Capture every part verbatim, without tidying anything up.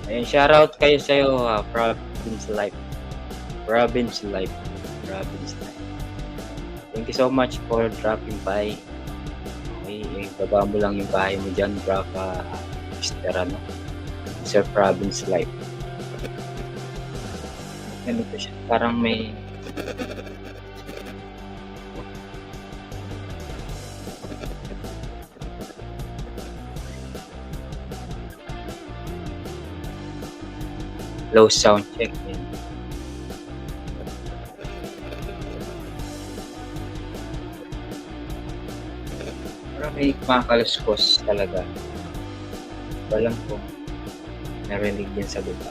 Ayun, shoutout kayu sayu, ah, Province Life. Province Life. Province Life. Thank you so much for dropping by. Okay, eh, baba mu lang yung bahay mu dyan, bra, pa Mister ano, Mister Province Life. Ganito siya, parang may low sound check. Yan. Parang may kumakaluskos talaga. Walang kung narinig din sa baba.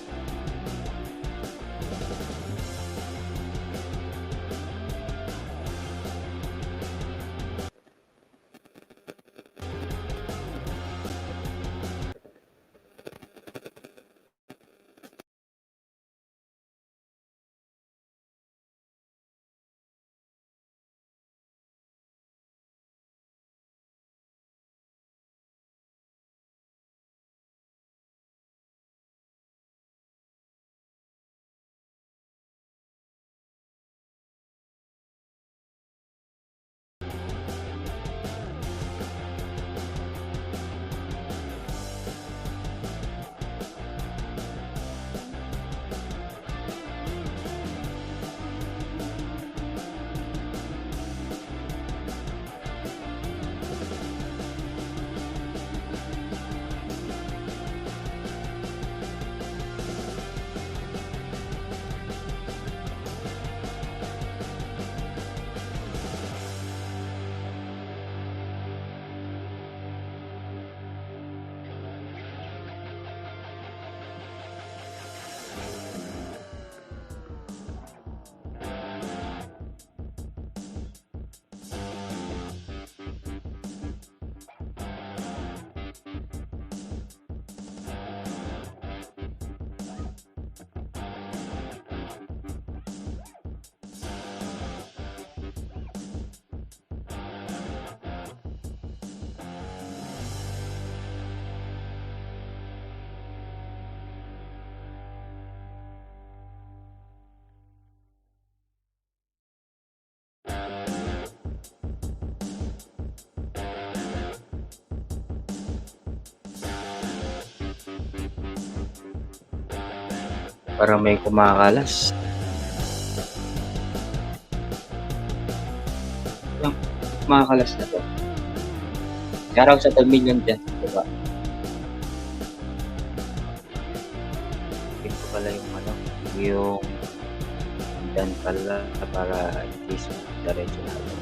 Parang may kumakalas. Parang kumakalas na to. Shoutout sa two million dyan, diba? Ito pala yung ano, yung dyan pala para at least diretso na ako.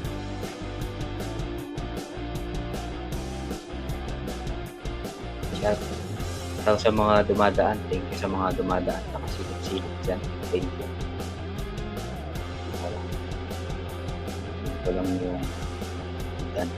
Shoutout sa mga dumadaan. Thank you sa mga dumadaan. Nakasilip-silip dyan. Thank you. Ito lang yung dyan.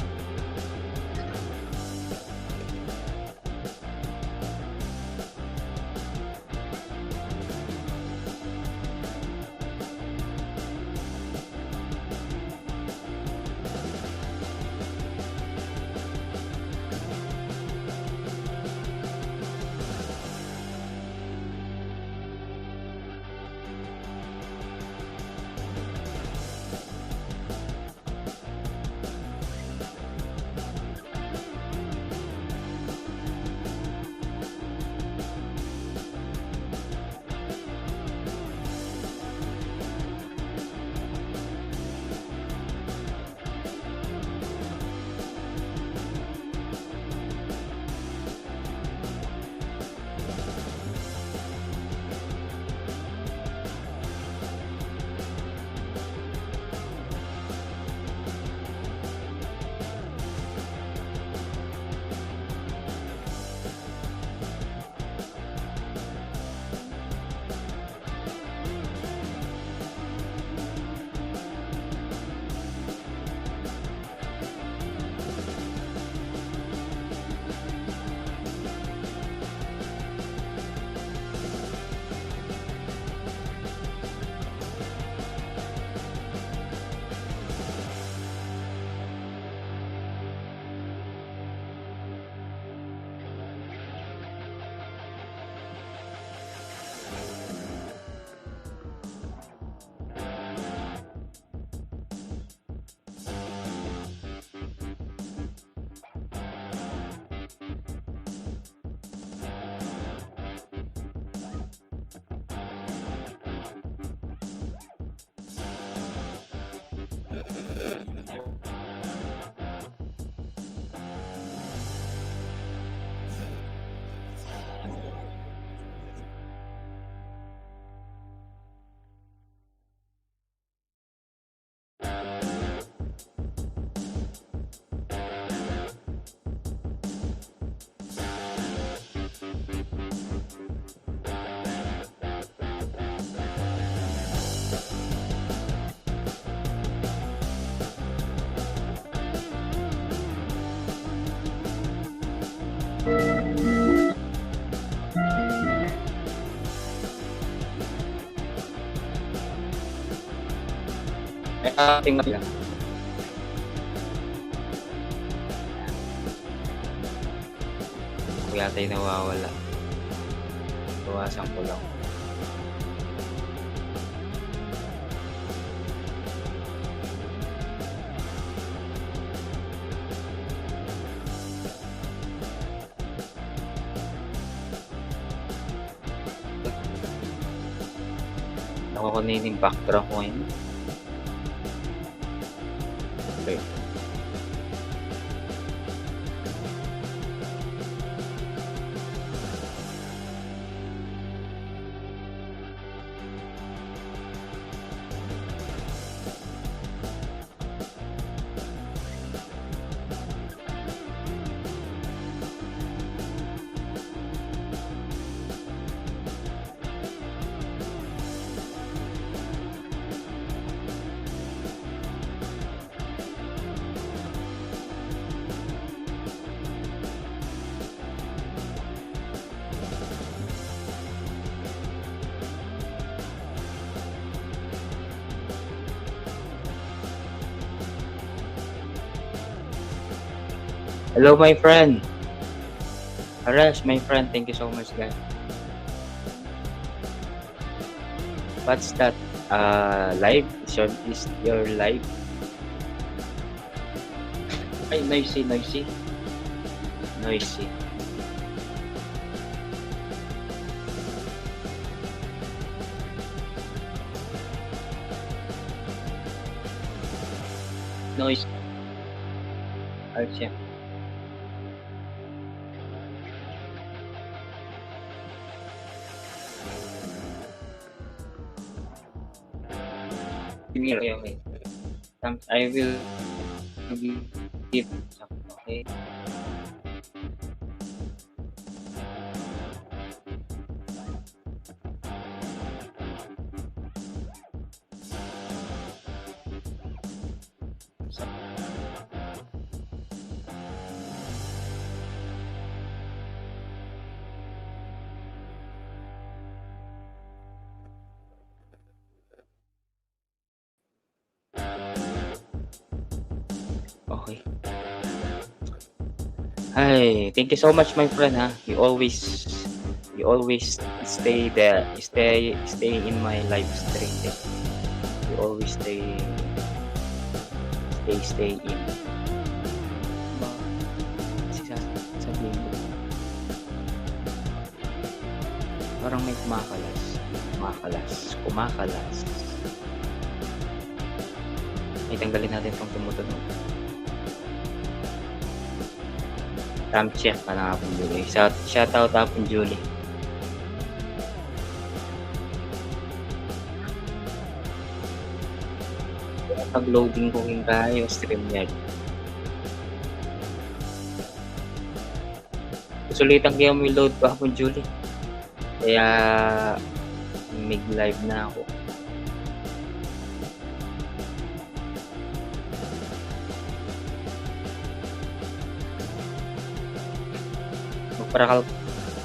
Ating na lang. Ako yata yung nawawala. Bawasan ko lang. Nakuha ko na yung background ko ngayon. Okay. Hello, my friend. Harash, my friend, thank you so much, guys. What's that? Uh, live? Is your, is your live? Ay, noisy, noisy. Noisy. Noise. Ay, siya. Hindi ko yung may. Tam-, I will give, okay. Okay. Ay, thank you so much, my friend, ha. You always, you always stay there, stay, stay in my live stream, eh. You always stay, stay, stay in. Ba-, kasi sa-, sabihin ko. Parang may kumakalas. Kumakalas. Kumakalas. Ay, tanggalin natin itong tumutunog. Time check na lang, Apong Julie. Shout, shout out, Apong Julie. Pag-loading ko yung kayo, StreamYard. Sulitan ko yung may load ko, Apong Julie. Kaya, mig-live na ako. Magparakal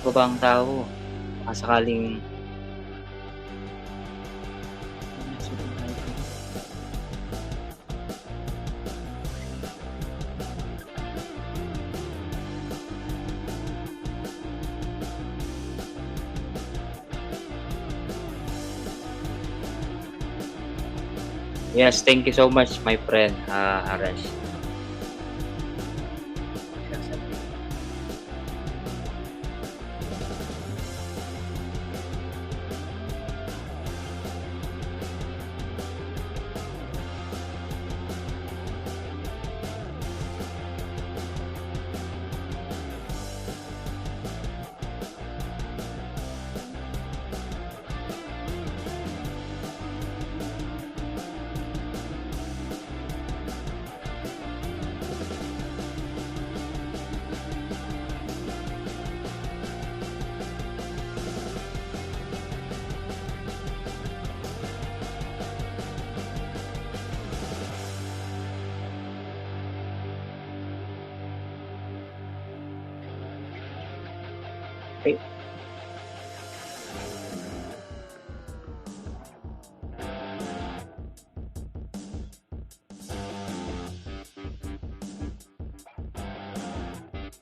ko ba ang tao? Baka sakaling Yes, thank you so much, my friend, ah, Harash.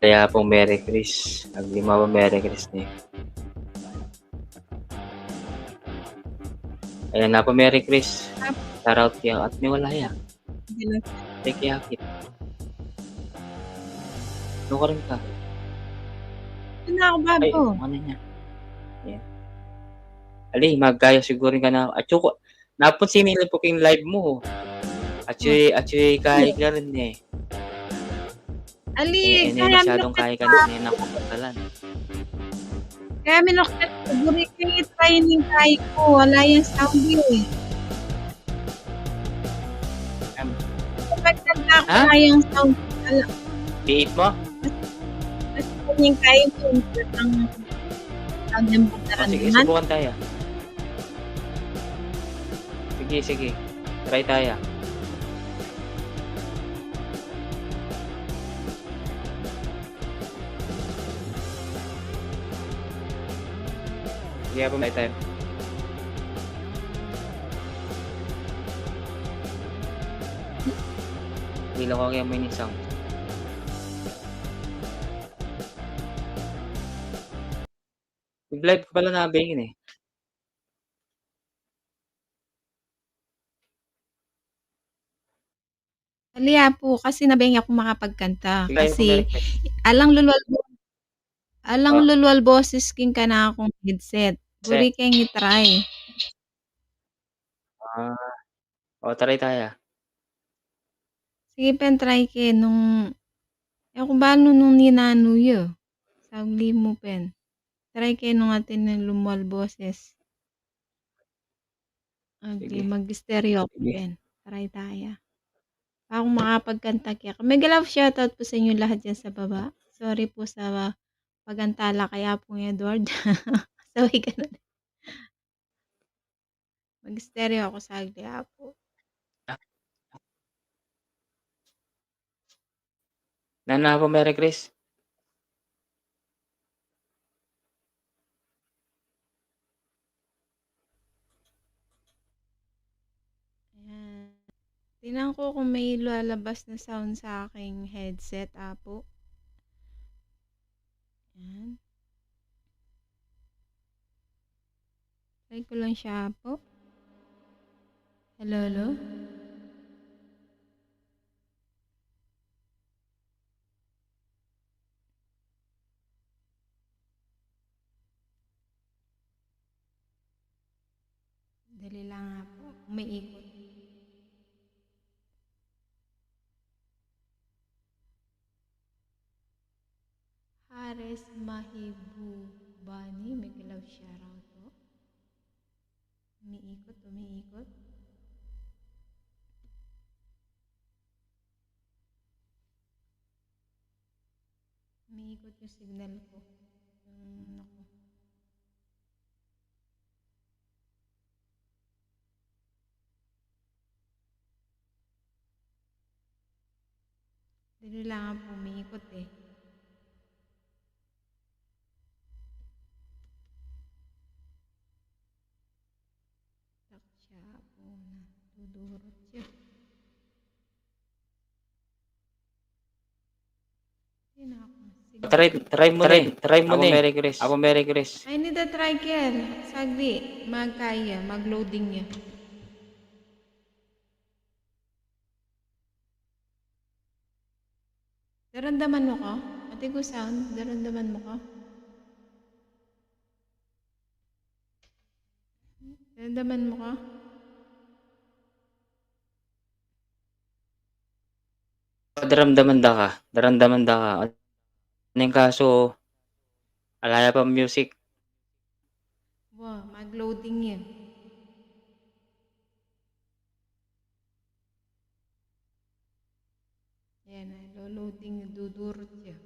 Kaya po, Merry Chris. Agli mu, Merry Chris ne. Ayan na po, Merry Chris. Shout out kaya at may wala ya. Hindi na. Thank you, Akit. Ano ka rin ka? Ito na ako, bago. Ay, ano niya? Ayan. Ali, magkaya siguro ka na. At saka, napansin nila po king live mo. At si, at si Kai ka rin eh. Ali, eh, eh, kaya masyadong minukit kai ka ko. Din eh, nakapagkalan. Kaya minukit ko, buri kaya training kai ko, wala yang sound eh. Em. Kapag nagkakala yung sound, ala. Piit mo? Mas, mas training kai ko, ang, ang Oh, sige, naman. Subukan tayo. Sige, sige. Try tayo. Sige, apa may time? Dila ko kaya may sound. Live ka pala na, Beng, eh. Ali, Apu, kasi nabeng aku makapagkanta. Sige, kasi, alang lulual bo-, alang lulual boses king kanakung headset. Buri keng i-try. Ah. O, try tayo. Sige, pen, try ke nung, e ku balu nung ninanu yu. Sagli mu, pen. Try ke nung atin nung lumual boses. Sige. Mag-stereo ku, pen. Try tayo. Aku makapagkanta kaya. Mega love shoutout po sa inyo lahat dyan sa baba. Sorry po sa pagantala kay Apung Edward. Sabay ka na. Mag-stereo aku sagli, Apu. Nanu, Apu Mary Grace? Ayan. Tingnan ko kung may lumalabas na sound sa aking headset, Apu. Ayan. Try ko lang siya, Apu. Hello, hello. Dali lang, Apu. Umiikot. Hares Mahibu Bani, mega love shoutout po. Umiikot, umiikot. Umiikot yung signal ko. Yung ano ko. Dali lang, Apu, umiikot eh. Tak siya, Apu, na dudurot siya. Try, try mu ne. Try mu ne. Apu Mary Grace. Apu Mary Grace. I need a try, Kel. Sagli, magkaya, mag-loading ya. Daramdaman mu ka? Atin ku sound, daramdaman mu ka? Daramdaman mu ka? Daramdaman da ka, daramdaman da ka. Neng kasu, ala ya pa music. Wa, mag-loading ya. Yan na, lo-loading, dudurot ya.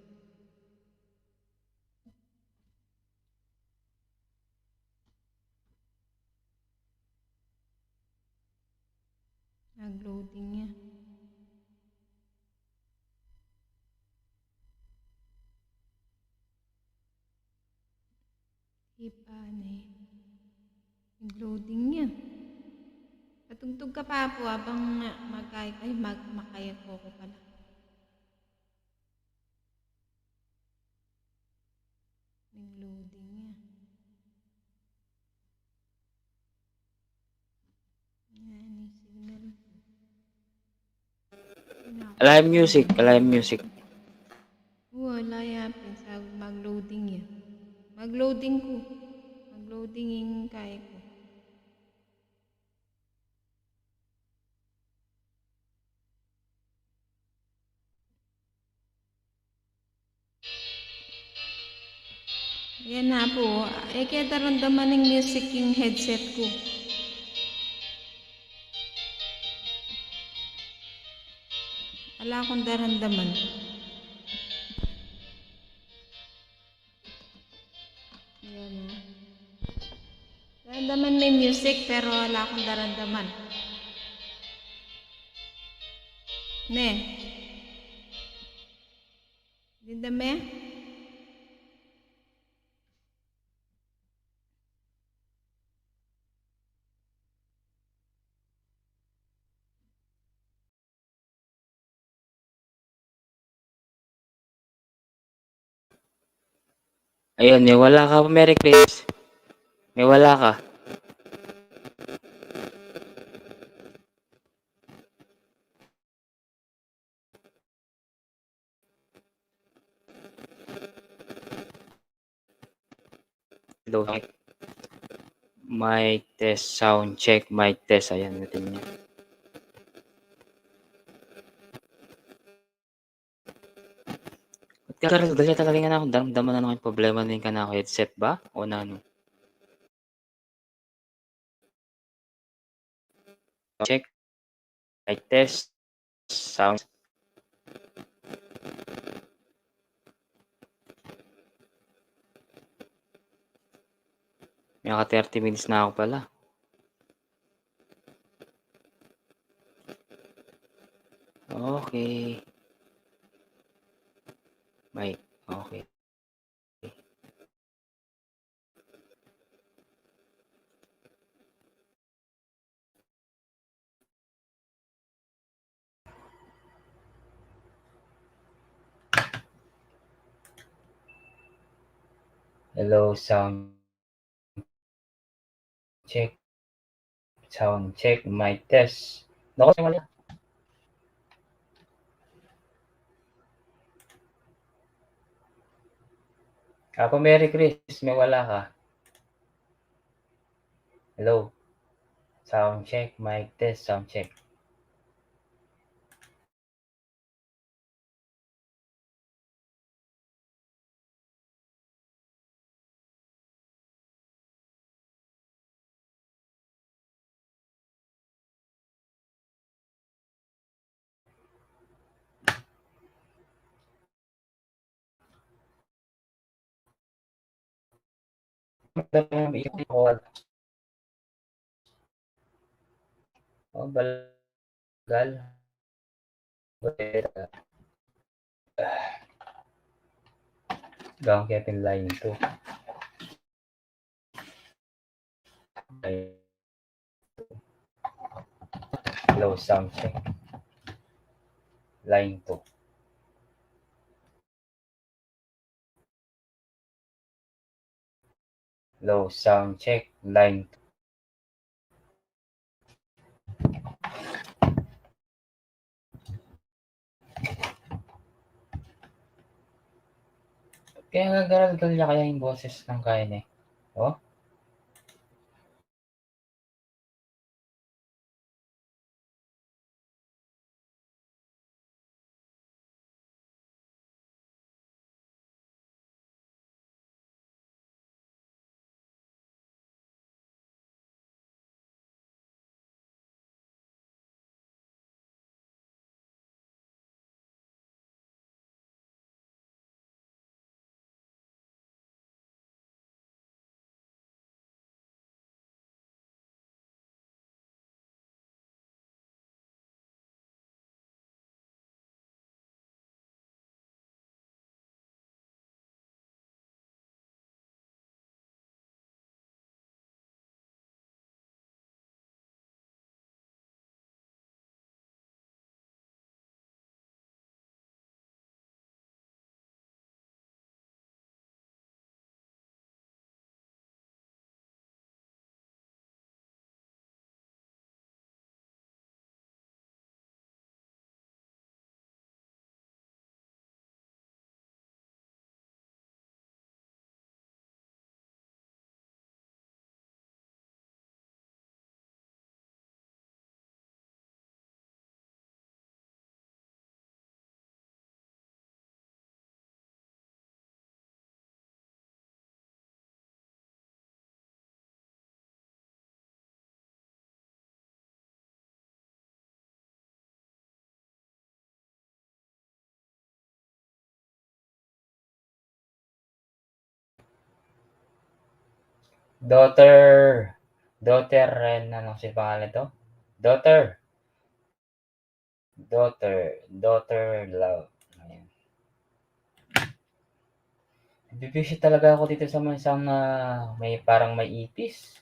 Mag-loading ya. Ipa ne. Mag-loading ya. Patugtug ka pa, Apu, abang magkaya, ay, mag-, makaya ku pala. Live music, live music. Wa, ala ya pin, sa mag-loading ya. Mag-loading ku. Mag-loading ing kaya ku. Yan na pu. E ke daramdaman ing music ing headset ku. Ala kung daramdaman. Yan na. Daramdaman me ing music, pero ala kung daramdaman. Ne. Daramdam me? Ayun, mewala ka pa, Mary Chris. Mewala ka. Hello, mic. Mic test, sound check, mic test. Ayan, natin niya. Ba't ka, Carl, gali talaga nga na akong daramdaman na naman yung problema na yung kanako headset ba? O na ano? Check. Mic test. Sound. Naka thirty minutes na ako pala. Okay. Mic. Okay. Hello, sound check. Sound check, mic test. Naku, wala. Apo Mary Chris, mewala ka. Hello. Sound check, mic test, sound check. O, bagal. Gawang kaya pin line two. Hello, sound check. Line two. Hello, sound check. Line two. Kaya nga garal-garal ya kaya ing boses nang kaya ne. O? Daughter, daughter, and ano si pangalan to? Daughter. Daughter, daughter love. Ayan. Bibisi talaga ako dito sa may isang, ah, may parang may ipis.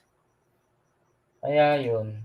Kaya yun.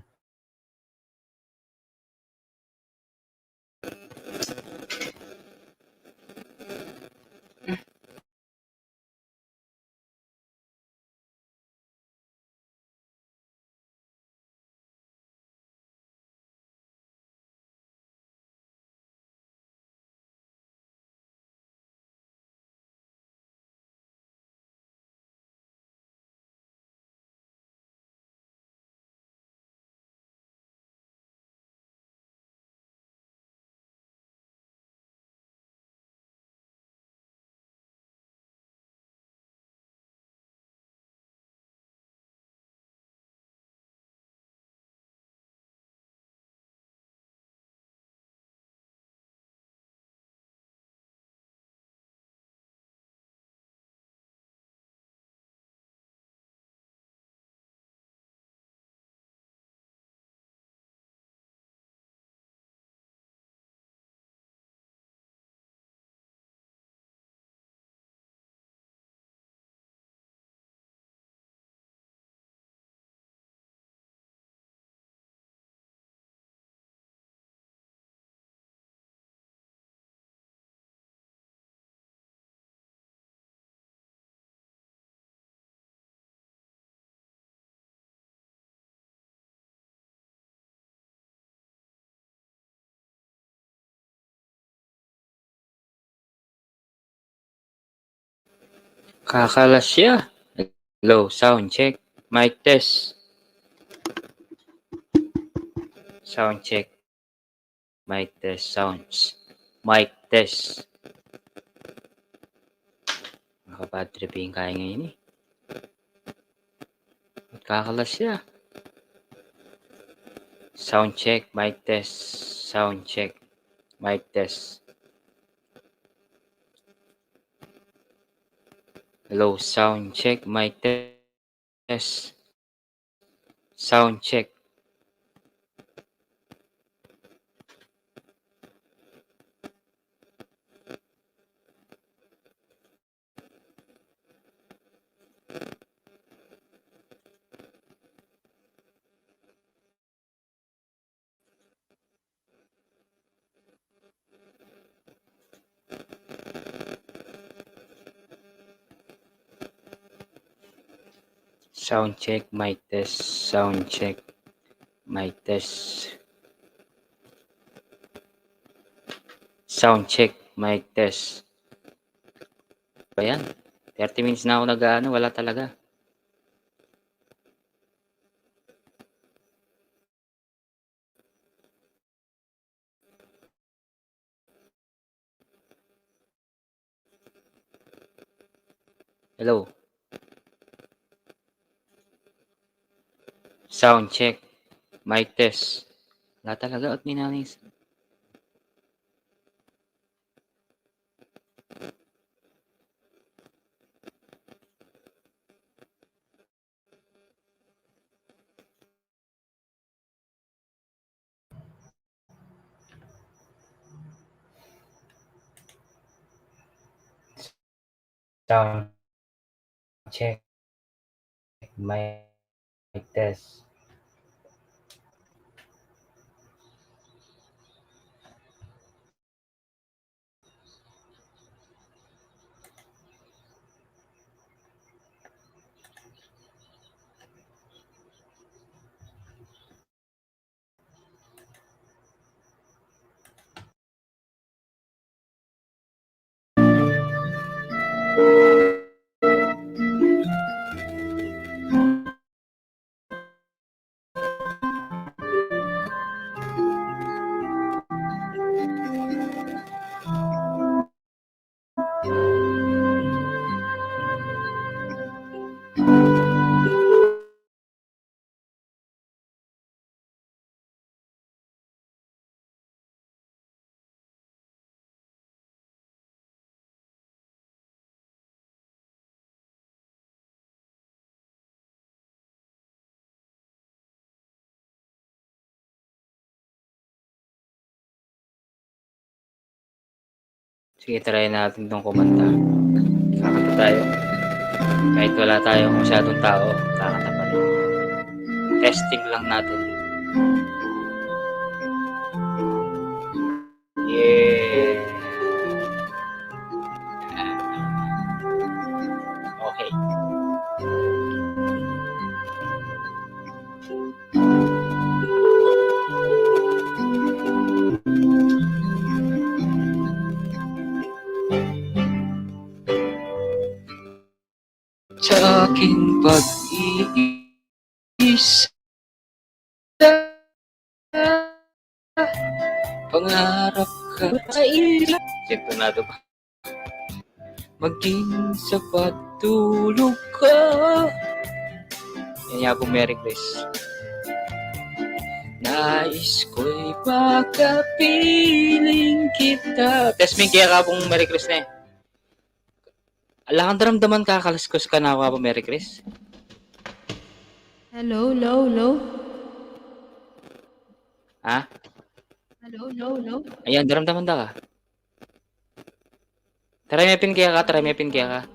Kakalas ya. Hello, sound check. Mic test. Sound check. Mic test, sounds. Mic test. Mga kapadre, pingkay ngayon eh. Kakalas ya. Sound check, mic test. Sound check, mic test. Hello, sound check, mic test. Sound check. Sound check, mic test. Sound check, mic test. Sound check, mic test. Ba yan? Thirty minutes na ako nag-aano, wala talaga. Hello. Sound check. Mic test. Wala talaga, at minanis. Sound check. Mic test. Sige, try natin tong kumanta. Kakanta tayo. Kahit wala tayong masyadong tao, kakanta pa rin. Testing lang natin. Yeah. Okay. Sa aking pag-iisa, pangarap ka sa isa. Sintonado pa. Maging sa pagtulog ko. Yan, Apo Mary Chris. Nais ko'y makapiling kita. Test me kaya, Apo Mary Chris, ne. Ala kang daramdaman kakaluskos kanaku, Apo Mary Chris? Hello, hello, hello. Ha? Hello, hello, hello. Ayan, daramdaman da ka. Try me pin kaya ka, try me pin kaya ka.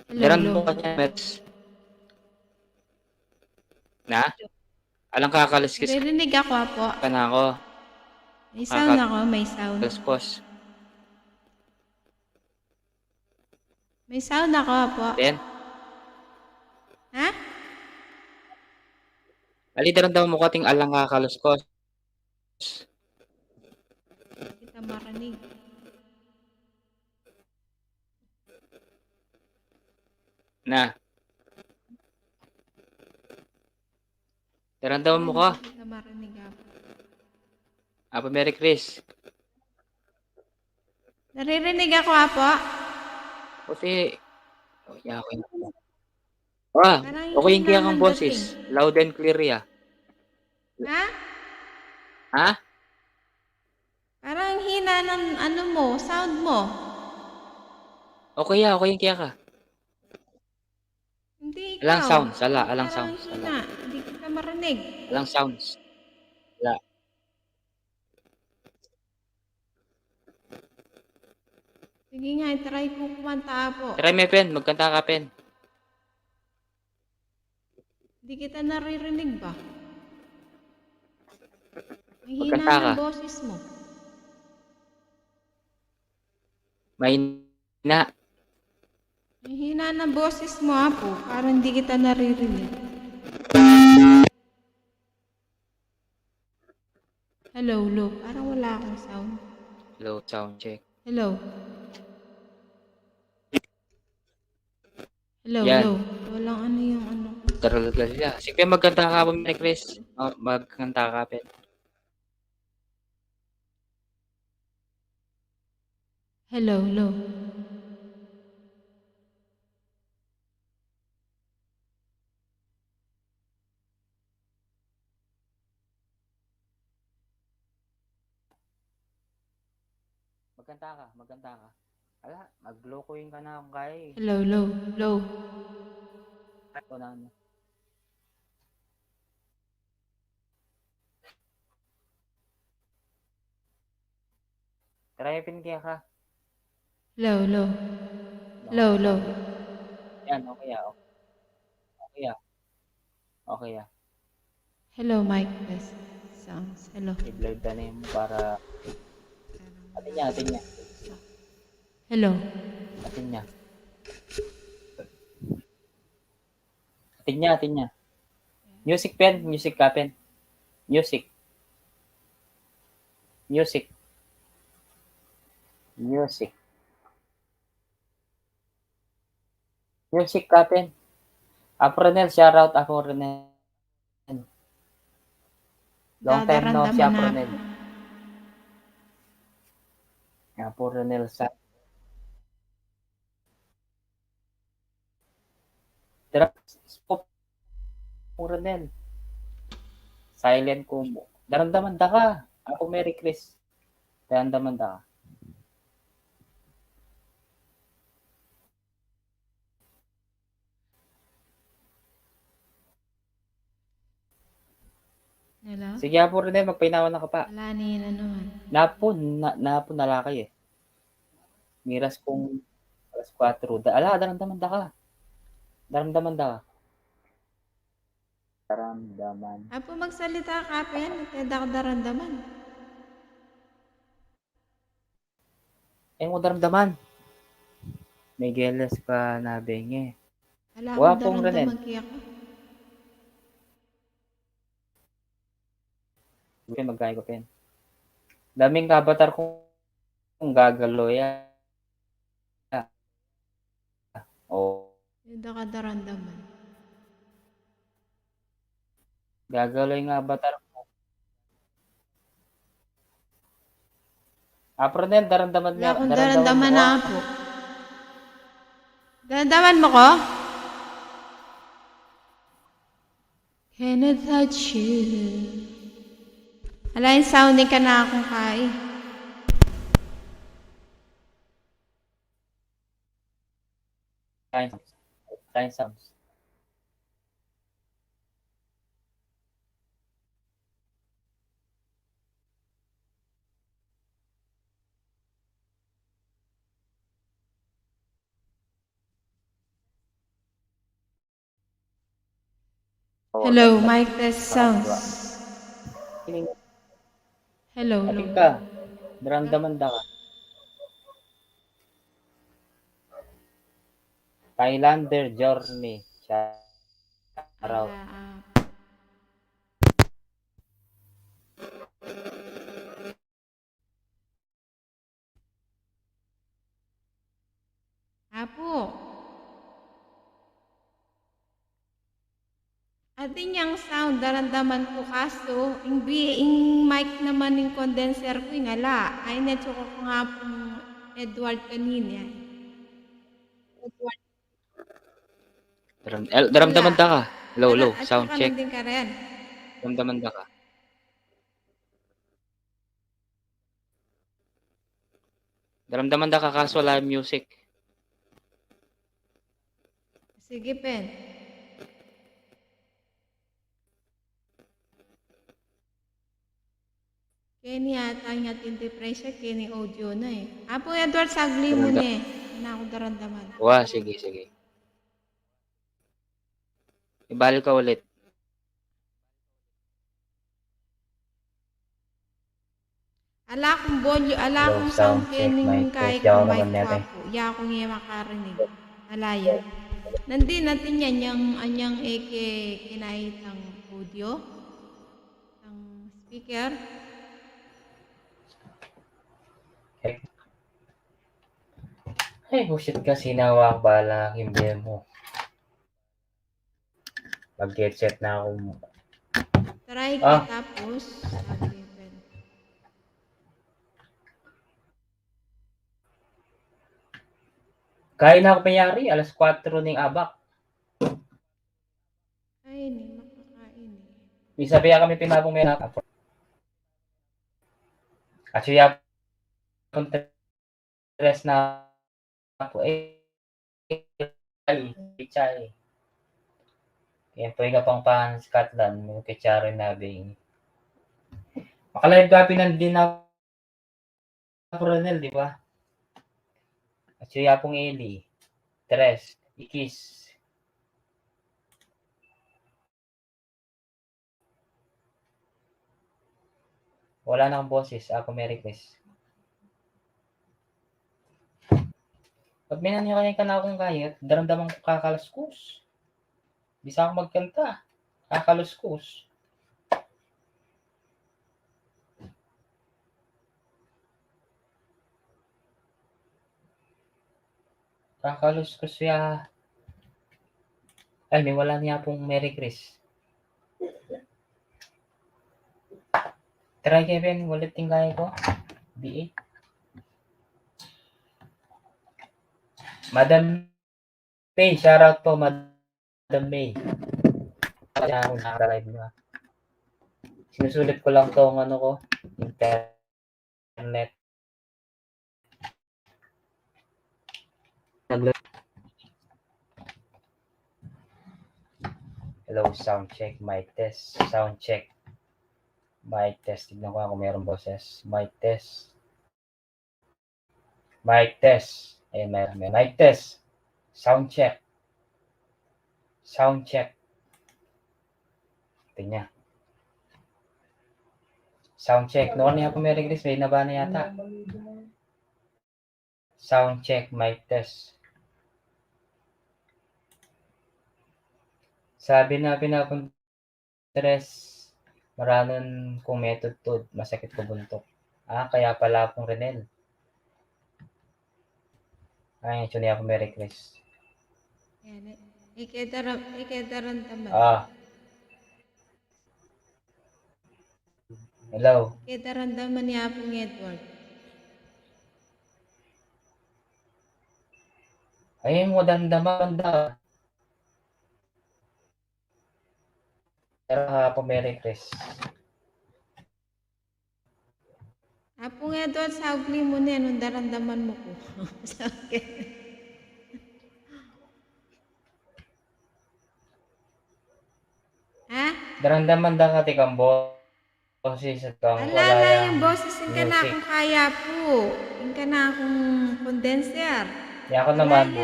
Hello, hello. Daramdaman ko kaya, Mers. Na? Alang kakaliskis. Naririnig ako, Apo. Kanako. May sound ako, may sound. Kaliskos. May sound ako, Apo. Then? Ha? Ali, daramdaman mu ko ating alang kakaliskos. Kita marinig. Na. Daramdaman mu ko? Hindi kita marinig, Apo. Apo Mary Chris. Naririnig ako, Apo. Puti. Oh, ya, okay. Ah, parang okay ing hina kayang ng boses. Dating. Loud and clear ya. Ha? Ha? Parang hina ng ano mo, sound mo. Okay ya, okay ing kaya ka. Hindi ikaw. Alang sounds, ala, alang sounds, ala. Parang hina. Hindi kita marinig. Alang sounds. Ala. Sige nga, i-try ku kumanta, Apo. Try me pin, magkanta ka pin. Hindi kita naririnig ba? Mahina ang boses mo. Mahina. Mahina ang boses mo, Apo. Parang hindi kita naririnig. Hello, hello. Parang wala akong sound. Hello, sound check. Hello. Hello, yan. Hello. Walang ano yung ano. Taralala. Sige, magkanta ka, Apo Mary Chris. Oh, magkanta ka, Pen. Hello, hello. Magkanta ka, magkanta ka. Ala, mag-low ko yung kanakung kaya eh. Hello, hello, hello. Ito na, ano. Try pin kaya ka. Hello, hello. Hello, hello. Yan, okay ah. Okay ah. Okay ah. Hello, mic test. Sounds. Hello. I-live na yun para atin niya, atin niya. Hello. Atin niya. Atin niya, atin niya. Music, Pen, music ka, Pen. Music. Music. Music. Music ka, Pen. Apo Renel, shout out, Apo Renel. Long time no see, Apo Renel. Apo Renel sa Drugs, Apo Renel. Silent ko mu. Daramdaman da ka. Apo Mary Chris. Daramdaman da ka. Hello? Sige, Apo Ronel, magpainawa na ka pa. Ala, ni na naman. Napun, na, napun na lakay e. Miras kung alas kwatro. Da, ala, daramdaman da ka. Daramdaman da ka. Daramdaman. Apo, magsalita ka, Pen. Ate, da ka daramdaman. E mu daramdaman. May geles ka na benge. Ala, wa pong daramdaman kaya ka. Pen, magkaya ko, Pen. Daming kabatar kung gagalo ya. O. Hindi ka daramdaman. Gagalo yung avatar ko. Apo Ronel, daramdaman niya, daramdaman mo ko? Daramdaman mo ko? Can I touch you? Ala, yung sound ni kanakung kai. Time sounds. Time sounds. Hello, mic test sounds. Hello, hello. Daramdaman da ka. Thailander Journey. Shout out. Apo. Atin yang sound, daramdaman ku, kasu ing bi-, ing mic naman ning condenser ku, ing ala. Ay, ne, tsuka ku nga pung Edward kanina. Edward. Daram-, el-, daramdaman da ka. Hello, hello. Sound check. Daramdaman da ka. Daramdaman da ka, kasu ala music. Sige, Pen. Keni ata ing atin depresya, keni audio na e. Apo Edward, sagli mu ne. Daramdam-, e na ku daramdaman. Wa, sige, sige. Ibalik ka ulit. Ala kung volume, ala kung sound keni, kai ku, mic ku, Apo. Ya kung e makarinig. Ala ya. Nandin atin yan, yang, anyang e ke, kinaitang audio. Ang speaker. Ay, buset ka, sinawa ang bala, hindi mo. Mag-headset na ako. Try ka tapos, sabi, pwede. Kain na ako, panyari, alas kwatro ning abak. Ay, ini, makakain e. Isa pa ya kami pinabong may nakapo. At siya pun tres na po e. Ay, pichay. Yan po yung kapangpangan sa Scotland, yung pichay na bing. Makalive ka pinandin na Apo Ronel, di ba? At si Apong Eli. Tres. Ikis. Wala na kang boses, Apo Merikris. Pag minanyakan ka na akong kayat, daramdaman ko kakalaskus. Bisa akong magkanta. Kakaluskus. Kakaluskus ya. Ay, may wala niya pong Merikris. Try, Kevin, ulit tingkaya ko. B A. Madam May, shout out po, Madam May. Kaya ako nakaka-live nyo, ah. Sinusulit ko lang tong ano ko, internet. Hello, sound check, mic test, sound check. Mic test. Tignan ko nga kung merong boses. Mic test. Mic test. Ayan, may, may mic test. Sound check. Sound check. Tingnan. Sound check. Noon niya po, Mary Grace, may naba na yata. Sound check, mic test. Sabi na, pinapun-, Tres, maranan kung metudtud, masakit ku buntuk. Ah, kaya pala, Apung Renel. Ay, ito niya ako, Mary Chris. Yan, eh. Ike daram-, ike daramdaman. Ah. Hello. Ike daramdaman ni Apung Edward. Ay, mo daramdaman da. Pero, ah, Apung Mary Chris. Apung Edward, saugli mu ne, nung daramdaman mu ku. Saugli. Ha? Daramdaman da kati kang boses at kang ala, wala la yang boses, ing kanakung kaya pu. Ing kanakung condenser. Yaku naman, bu.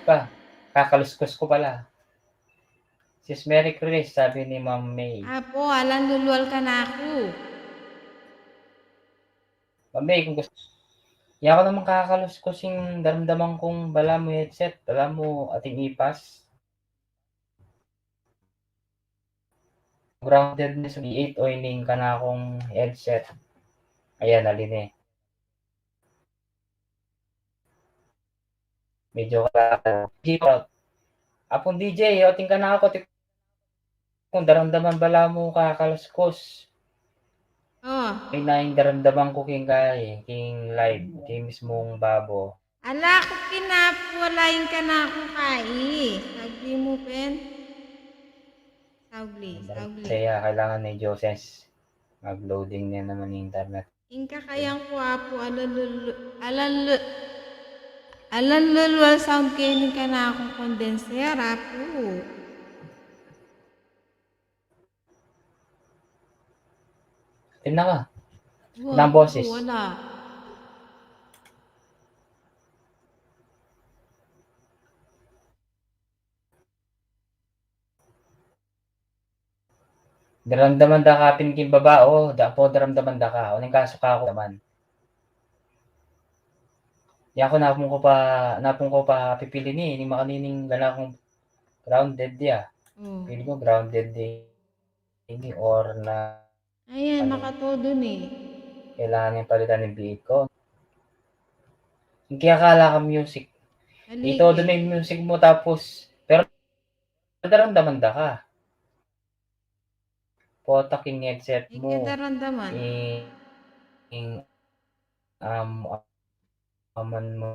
Pa, kakaluskus ku pala. Sis Mary Chris, sabi ni Ma'am May. Apo, alang lulwal kanaku. Ma'am May, kung gusto. Yaku naman kakaluskus ing daramdaman kung balamu headset, balamu ating ipas. Grounded ne sa B eight o ining kanakung headset. Ayan, ali ne. Medyo kala-, D J Prout. Apung D J, o, ating kanaku, ti-, kung daramdaman balamu kakaluskus. O. Ay na ing daramdaman ku king kai, king live, king mismung babo. Ala ku pin, Apu, ala ing kanaku kai. Saugli mu pin. Saugli, saugli. Kaya kailangan medyo sense. Mag-loading ne naman ing internet. Ing kakayan ku, Apu, alang lul-, alang lu-, alang lulwal sound keni kanakung condenser, Apu. Tingnan ka. Wa-, nang boses. Wala. Daramdaman da ka pin king baba, o, da po daramdaman da ka. O, ning kasu ka ku naman. Yaku, napun ku pa, napun ku pa pipili ni, ni makanining ganakung grounded ya. Mm. Pili ku grounded ini or na, ayan, ano, makatodo ni. Kailangan yung palitan ng biik ko. Yung kaya kala ka music. Ito, doon may music mo tapos, pero daramdaman da ka. Potak ing headset mu. Ing daramdaman. Ing, ing, um, aman mu.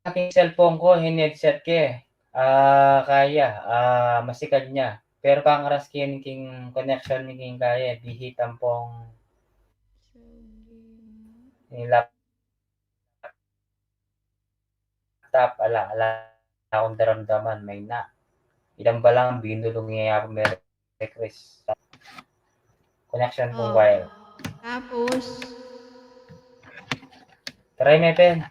Aking cellphone ku, hin headset ke. Ah, kaya, ah, masikad ne. Pero pangaras keni king connection ne king kaya, bihit ampong. Ing lap-, tap, ala, ala kung daramdaman, maina. Idang balang binulung ya, Apu Mary Chris. Connection kung wire. Tapos? Try me pin.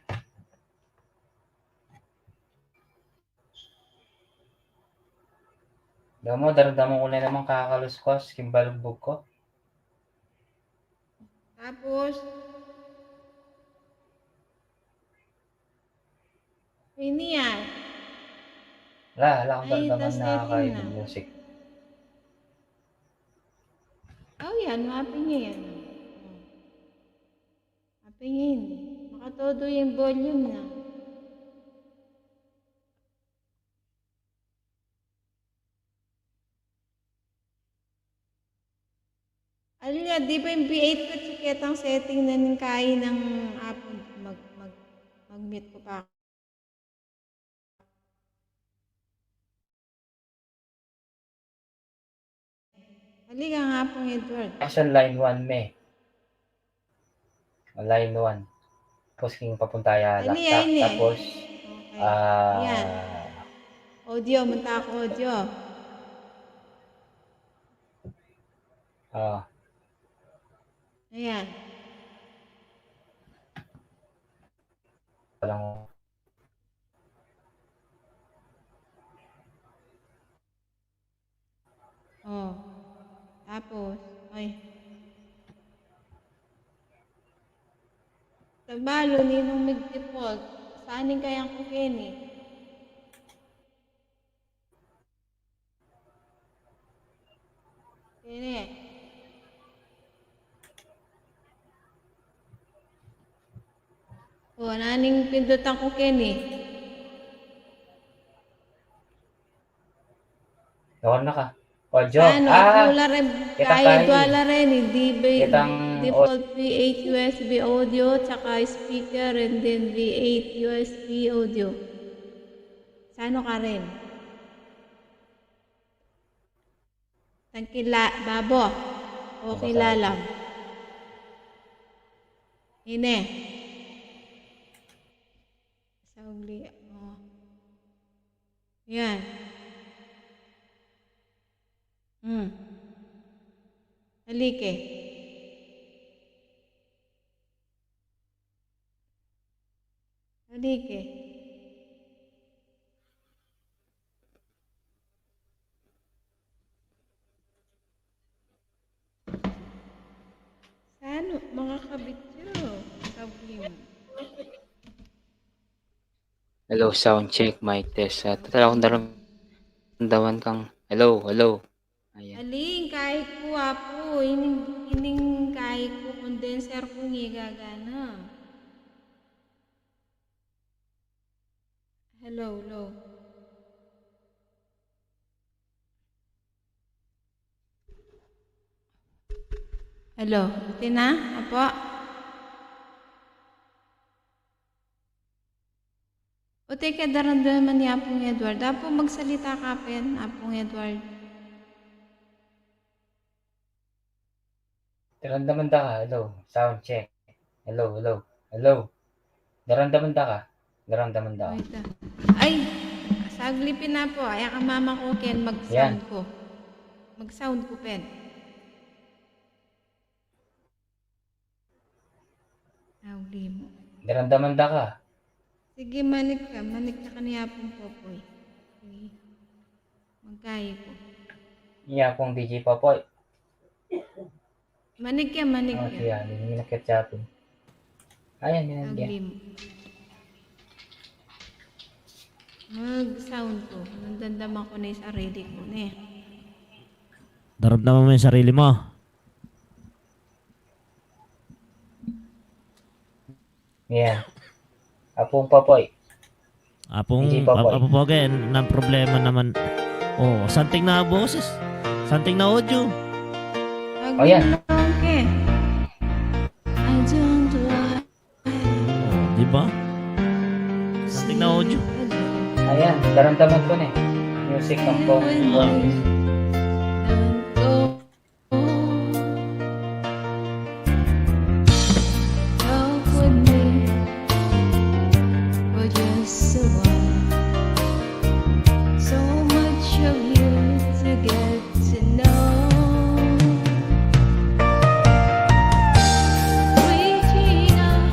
Damo, daramdaman ku ne naman kakaluskos king balugbug ku. Tapos? Ini yan. Ala, ala kung daramdaman na kay music. O, yan, mapin ya yan. Mapin ya ini. Makatodo yung volume na. Ala, di ba yung B eight ko, chiketang setting na ning kai nang Apu, mag, mag, mag-mute ku pa. Halika nga, Apung Edward. Asan line one me? Line one. Tapos king papunta ya laptop. Tapos, okay. Ah, yan. Audio, munta ku audio. Ah. Ayan. Walang Oh, tapos, ay. Tabalu, ninung mig-default? Saning kayang ku keni? Keni. O, naning pindutan ku keni? Doon na ka. Audio. Ano, ah, pula rin, kita kahit kay wala rin, eh, di ba, kitang default V eight U S B audio, tsaka speaker, and then V eight U S B audio. Sano ka rin? Tangkila, babo. Okay, lalam. Ine. Saugli, oh. Yan. Hmm. Halike. Halike. Sanu, makakabit yu. Sabi mo. Hello, sound check, mic test. Ah, tatala kung daramdaman kang, hello, hello. Ayan. Aling, kahit ku, Apu, ining, ining kahit ku, condenser ku ngi gagana. Hello, hello. Hello, iti na, Apu? O, teka, daramdaman ni Apung Edward. Apu, magsalita ka pin, Apung Edward. Daramdaman da ka. Hello, sound check. Hello, hello, hello. Daramdaman da ka. Daramdaman da ka. Ay, sagli pin, Apu. Ay, aka mama ku ken, mag-sound ku. Mag-sound ku pin. Aw, di mu. Daramdaman da ka. Sige, manik ka. Manik na ka ni Apung Popoy. Sige. Magkayi ku. Iya, Apung D J Popoy. Manik ka, manik ka. Oh, siya, di mu minakit sa atin. Ayan, yan, yan. Aw, di mu. Mag-sound ku. Nandandam aku na yung sarili ku, ne. Daramdaman mu yung sarili mu. Yeah. Apung Popoy. Apung, D J Popoy. Ap-, Apung Popoy, na problema naman. Oh, something na boses. Something na audio. Oh, yan. Okay. Oh, di ba? Something na audio. Ayan, daramdaman ku na eh. Music ang pong. Talk with me for just a while. So much of you to get to know. Reaching out,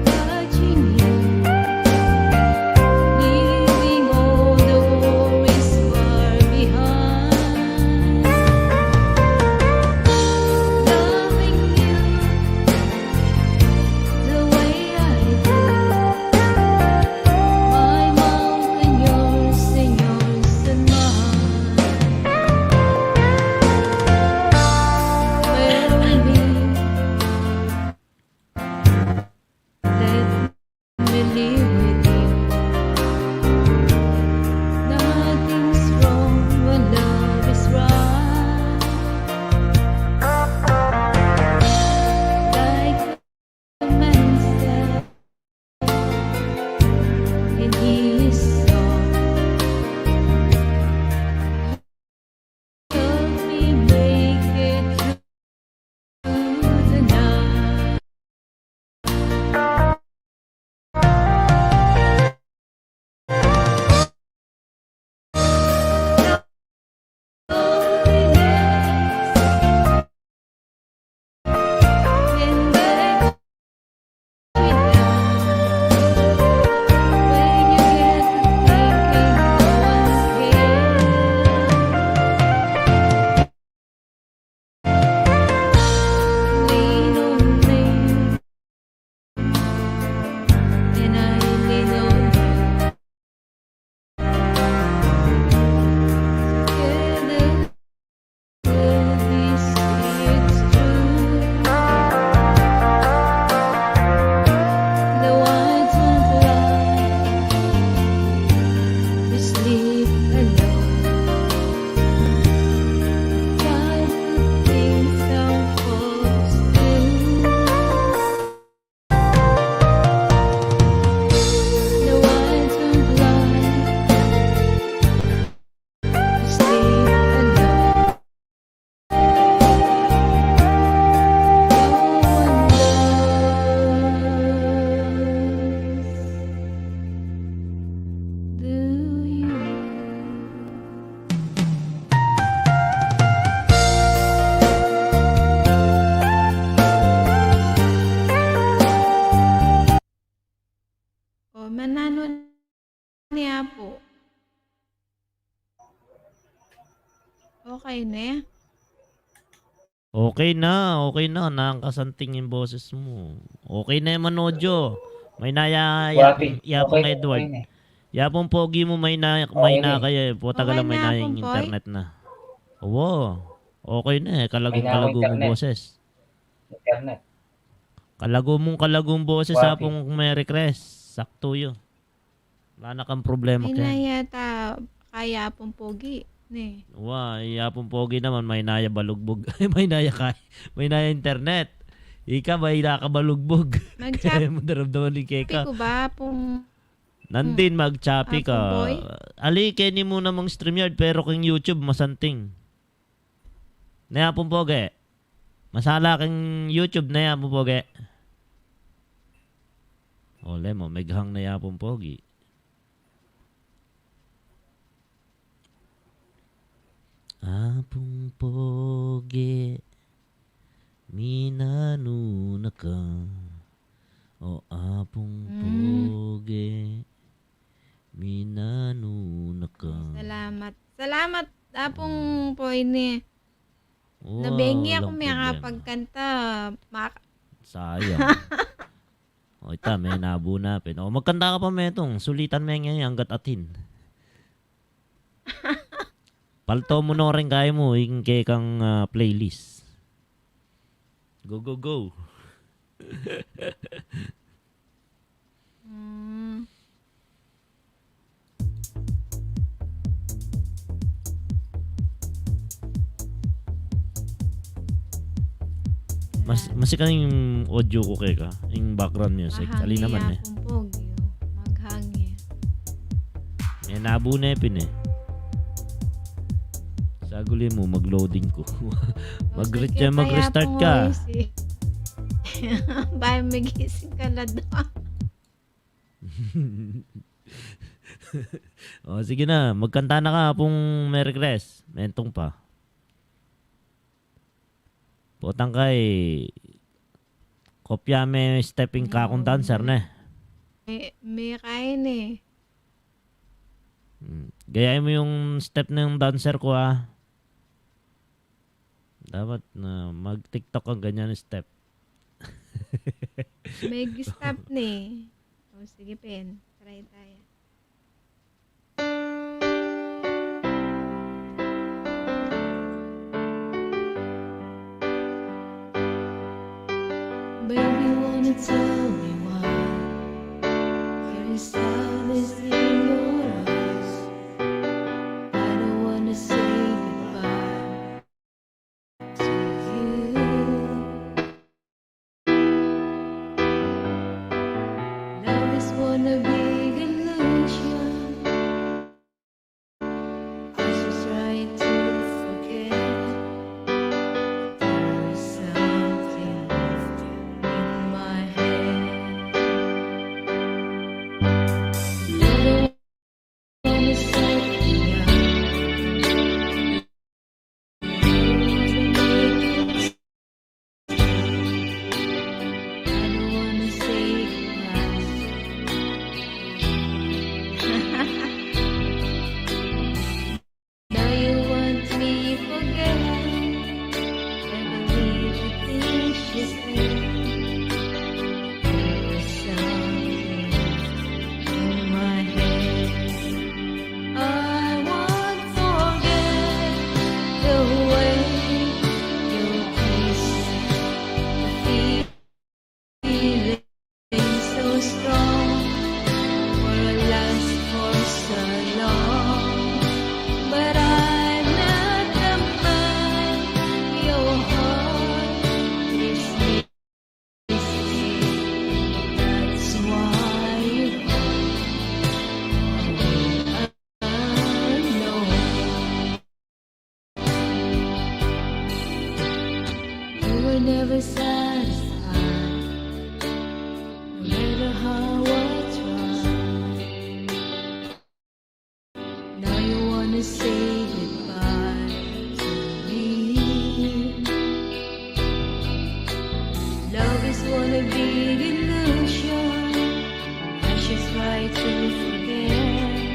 touching you, leaving all the worries ni Apu. Okay ne? Okay na, okay na. Nakasanting ing boses mu. Okay na, Manojo. Mayna ya, ya, Wapi. Ya pung Okay, Edward. Okay na. Ya pung pogi mu, mayna, okay mayna na. Kaya, eh. Pota ka lang, mayna ing internet na. Awa. Okay na, eh. Kalagung-kalagu mung boses. Internet. Kalagu mung kalagung boses, Wapi. Apung Mary Cres. Sakto yu. Wala na kang problema, Ken. Mayna yata kaya apung pogi, ne? Wa, ya apung pogi naman, mayna ya balugbug. Ay, mayna ya kay-, mayna ya internet. Ika, mayna ka balugbug. Mag-chat. Kaya mu daramdaman ni keka. Sabi ko ba, apung Nandin, hmm. Mag-chat ka. Apung boy? Ali, keni mu namang StreamYard, pero king YouTube, masanting. Ne, apung pogi. Masala king YouTube ne, apung pogi. Ole mu, meghang ne, apung pogi. Apung pogi, minanu na ka. O, apung pogi, minanu na ka. Salamat. Salamat, apung pogi. Nabengi aku makapagkanta. Sayang. O, ita, me nabu na pin. O, magkanta ka pa, metung. Sulitan me ngeni anggat atin. Palto mu no rin kaya mu, ing kekang, ah, playlist. Go, go, go. Mm. Mas, masikan ing audio ku keka, ing background music. Ali naman, eh. Maghang ya apung pogi, o. Maghang ya. E, nabu ne pin, eh. Saguli mu, mag-loading ku. Mag-re-, mag-restart ka. Baka magising ka na daw. O, sige na. Magkanta na ka, apung Mary Cres. Mentung pa. Potang kay, kopya me step ing kakung dancer, ne? Me, me kain, eh. Hmm. Gayain mu yung step ng dancer ku, ah. Dapat na mag-TikTok kang ganyan step. Mag-step ne. O, sige, pin. Try tayo. Baby, wanna tell me why there is sadness in your eyes? I don't wanna say goodbye to you. Love is one a big illusion. I should try to forget. There is something in my head. Now you want me forget every little thing she said. There was something in my head. I won't forget the way you kissed the feeling so strong, for a last for so long. But I'm not the man your heart is missing. That's why you alone. You were never satisfied, no matter how I tried. Now you wanna say goodbye to me. Love is one a big illusion. I should try to forget.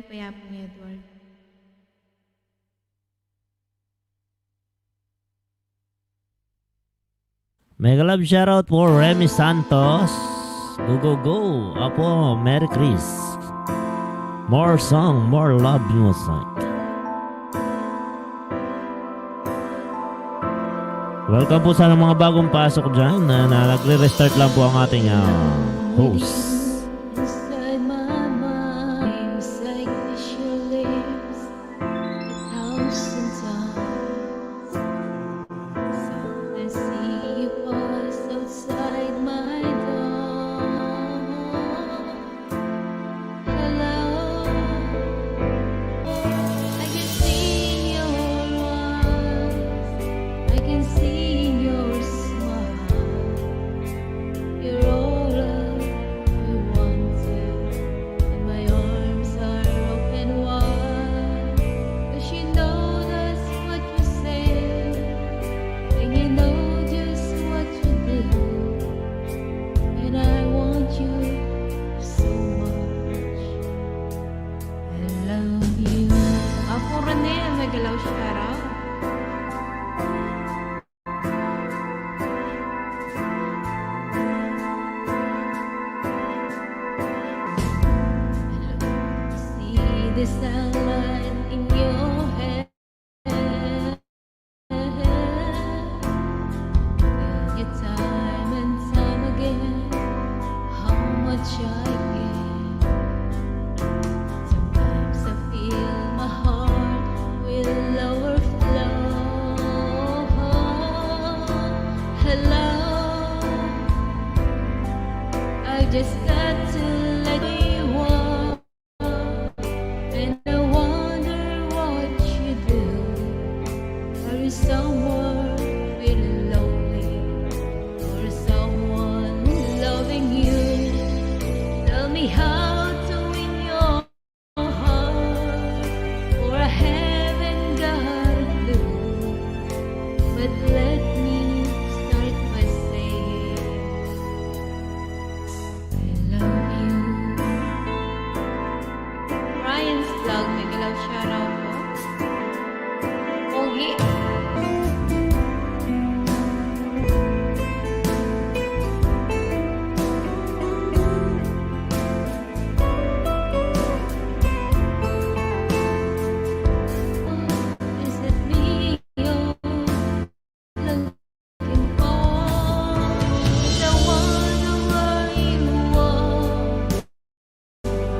Payapang Edward. Mega love shoutout for Remy Santos. Go, go, go. Apo, Merry Chris. More song, more love music. Welcome po sa mga bagong pasok dyan na, na nagre-restart lang po ang ating, ah, host. Inside my mind, it's like your lips a thousand times. Sometimes I see you pass outside my door. Hello. I can see in your eyes, I can see in your smile. You're all I want to, and my arms are open wide. 'Cause you know just what you say, and you know just what you do, and I want you so much. I love you. Apo Rene, mega love shoutout. See the sunlight in your hair. Tell you time and time again how much I care. Sometimes I feel my heart will overflow. Hello, I just got to let you walk. And I wonder what you do. Are you somewhere feeling lonely? Or is someone loving you? Tell me how to win your heart, for I haven't got a clue. But let me start by saying, I love you. Ryan's Vlog, mega love shoutout po. Pogi. Is it me you're looking for? I wonder where you are.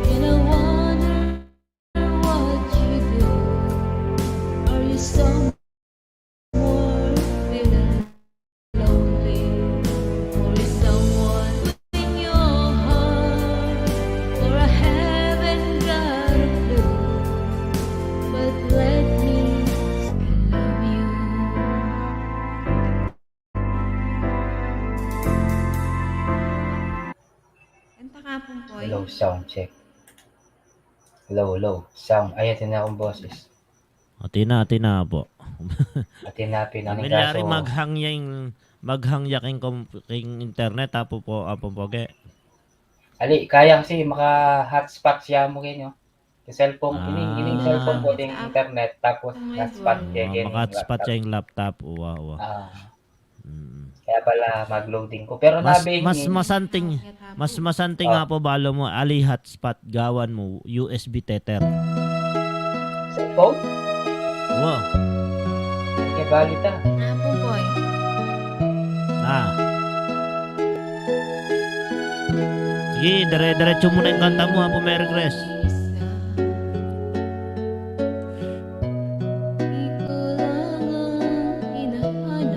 And I wonder what you do. Are you somewhere feeling lonely? Or is someone in your heart? For I haven't got a clue. But let me, I love you. Kanta ka, Pumpoy. Hello, sound check. Hello, hello. Sound. Ay, atin na akong boses. Atin na, atin na po. Atin na, pin-, aning Milyari kaso maghang yang, maghang ya king kom-, king internet, apo po, apo po, ge. Ali, kayang si maka-hotspot siya mo, genyo. Yung cellphone, ini, ini yung cellphone ko, ah, ding internet, tapos hotspot siya, ah, genyo, maka-hotspot laptop. Siya yung laptop, uwa, uwa. Ah. Mm. Kaya pala mag-loading ko. Pero mas, nabi mas ni masanting, mas masanting, ah, nga po, balo mo, ali hotspot, gawan mo, U S B tether. Cellphone? Wow. Kaya galit, ah. Ah, Pumpoy. Ah. Sige, dire-diretso mo na yung kanta mo, Apo Mary Grace.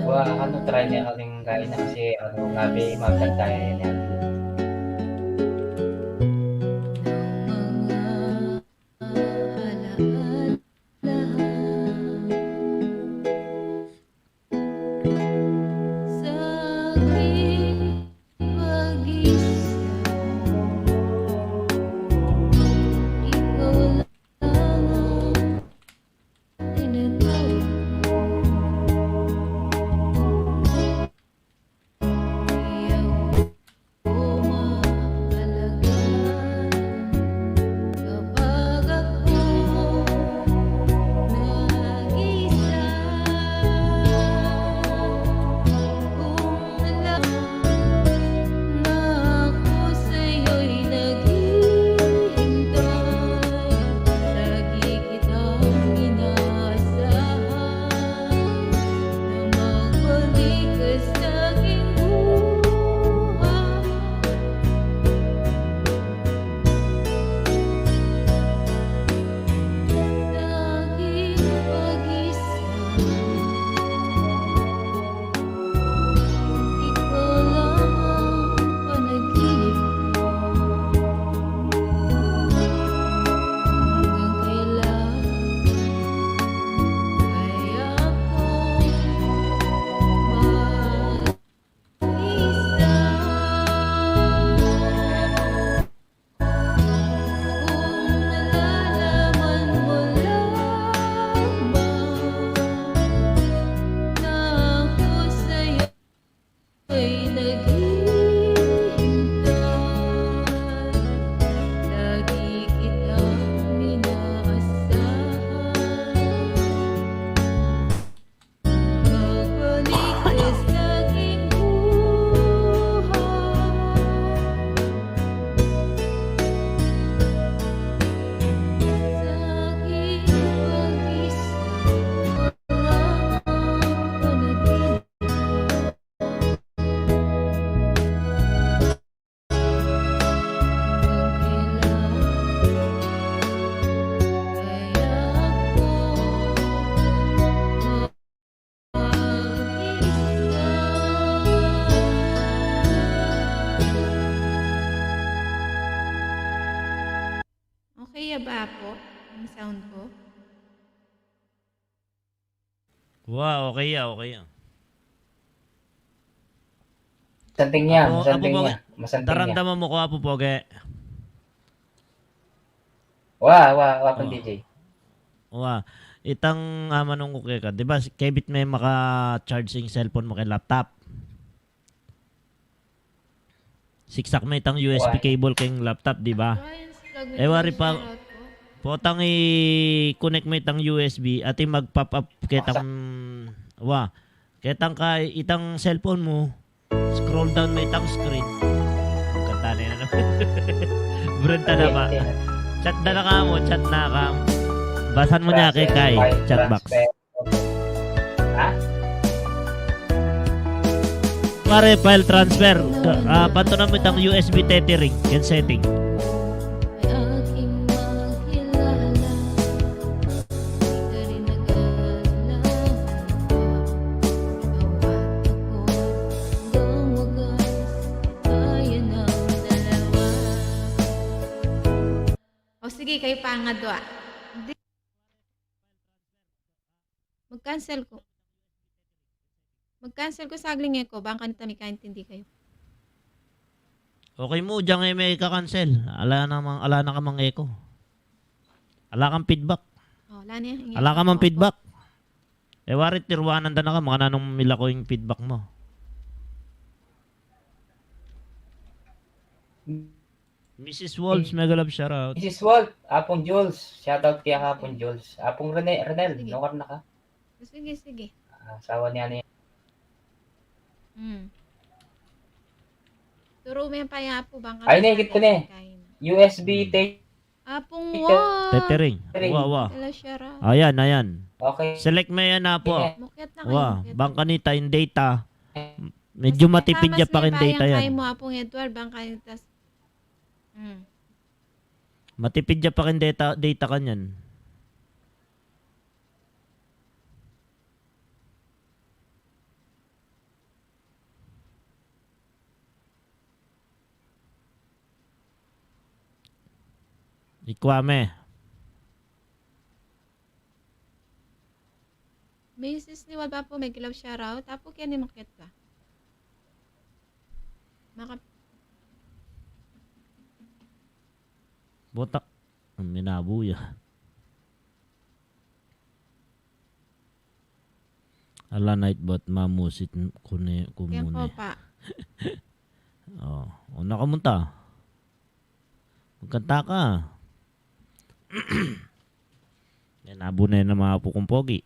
Wa, ano, try niya kaming kain na kasi, ano, nabi magkanta yan. ba po ang sound ko? Wa, okay ya, okay ya. Masanting ya, apu, masanting apu, ya. Pogi. Masanting ya. Daramdaman mu ku, Apu Pogi? Wa, wa, wa, Apu, oh, D J. Wa, itang, ah, manungkuk keka. Di ba, kebit me maka-charge ing cellphone mu keng laptop? Siksak me itang U S B cable keng laptop, di ba? E wari pa, potang i-connect me itang U S B, atin mag-pop up ketang, wa, ketang ka, itang cellphone mu, scroll down me itang screen. Kanta ne na naman. Burenta na ba? Chat na na ka mu, chat na ka mu. Basan mu ne keka, chat box. Ha? Pare, file transfer. Ka-, ah, pantunan mu itang U S B tethering, keng setting. O sige, kayu pa nga dua. Mag-cancel ku. Mag-cancel ku saglit, e ku, bang kanita mikaintindi kayu. Okay mu, dinan e me ika-cancel. Ala na mang, ala na ka mang echo. Ala kang feedback. O, ala na yang echo. Ala ka mang feedback. E wari, tiruanan da na ka, makananu mila ku ing feedback mu. Missus Wolves, mega love shoutout. Missus Wolf, Apung Jules, shoutout keka, Apung Jules. Apung Rene-, Renel, sige, nukar na ka? Sige, sige. Ah, asawa niya ni. Hmm. Turu me pa ya, Apu, bang kanita. Ay, ne, ikit ku ne. U S B tape. Apung Wolf. Tethering. Wa, wa. Hello, shoutout. Ayan, ayan. Okay. Select me yan, Apu. Sige. Mukyat na kayu, wa, mukyat na. Bang kanita ing data. Medyu matipid ya pa king data yan. Mas matamas me pa yang kaya mu, Apung Edward, bang kanita. Hmm. Matipid ya pa king data, data kanyan. Ikwa me. Missus Liwal ba po, mega love shoutout. Apu, keni mukyat ka. Maka- Botak. Ang minabu ya. Ala, night bot, mamusit ku ne, ku mu ne. Kaya po pa. O, o, nakamunta. Magkanta ka. Yan, abu na yan ang mga pukong pogi.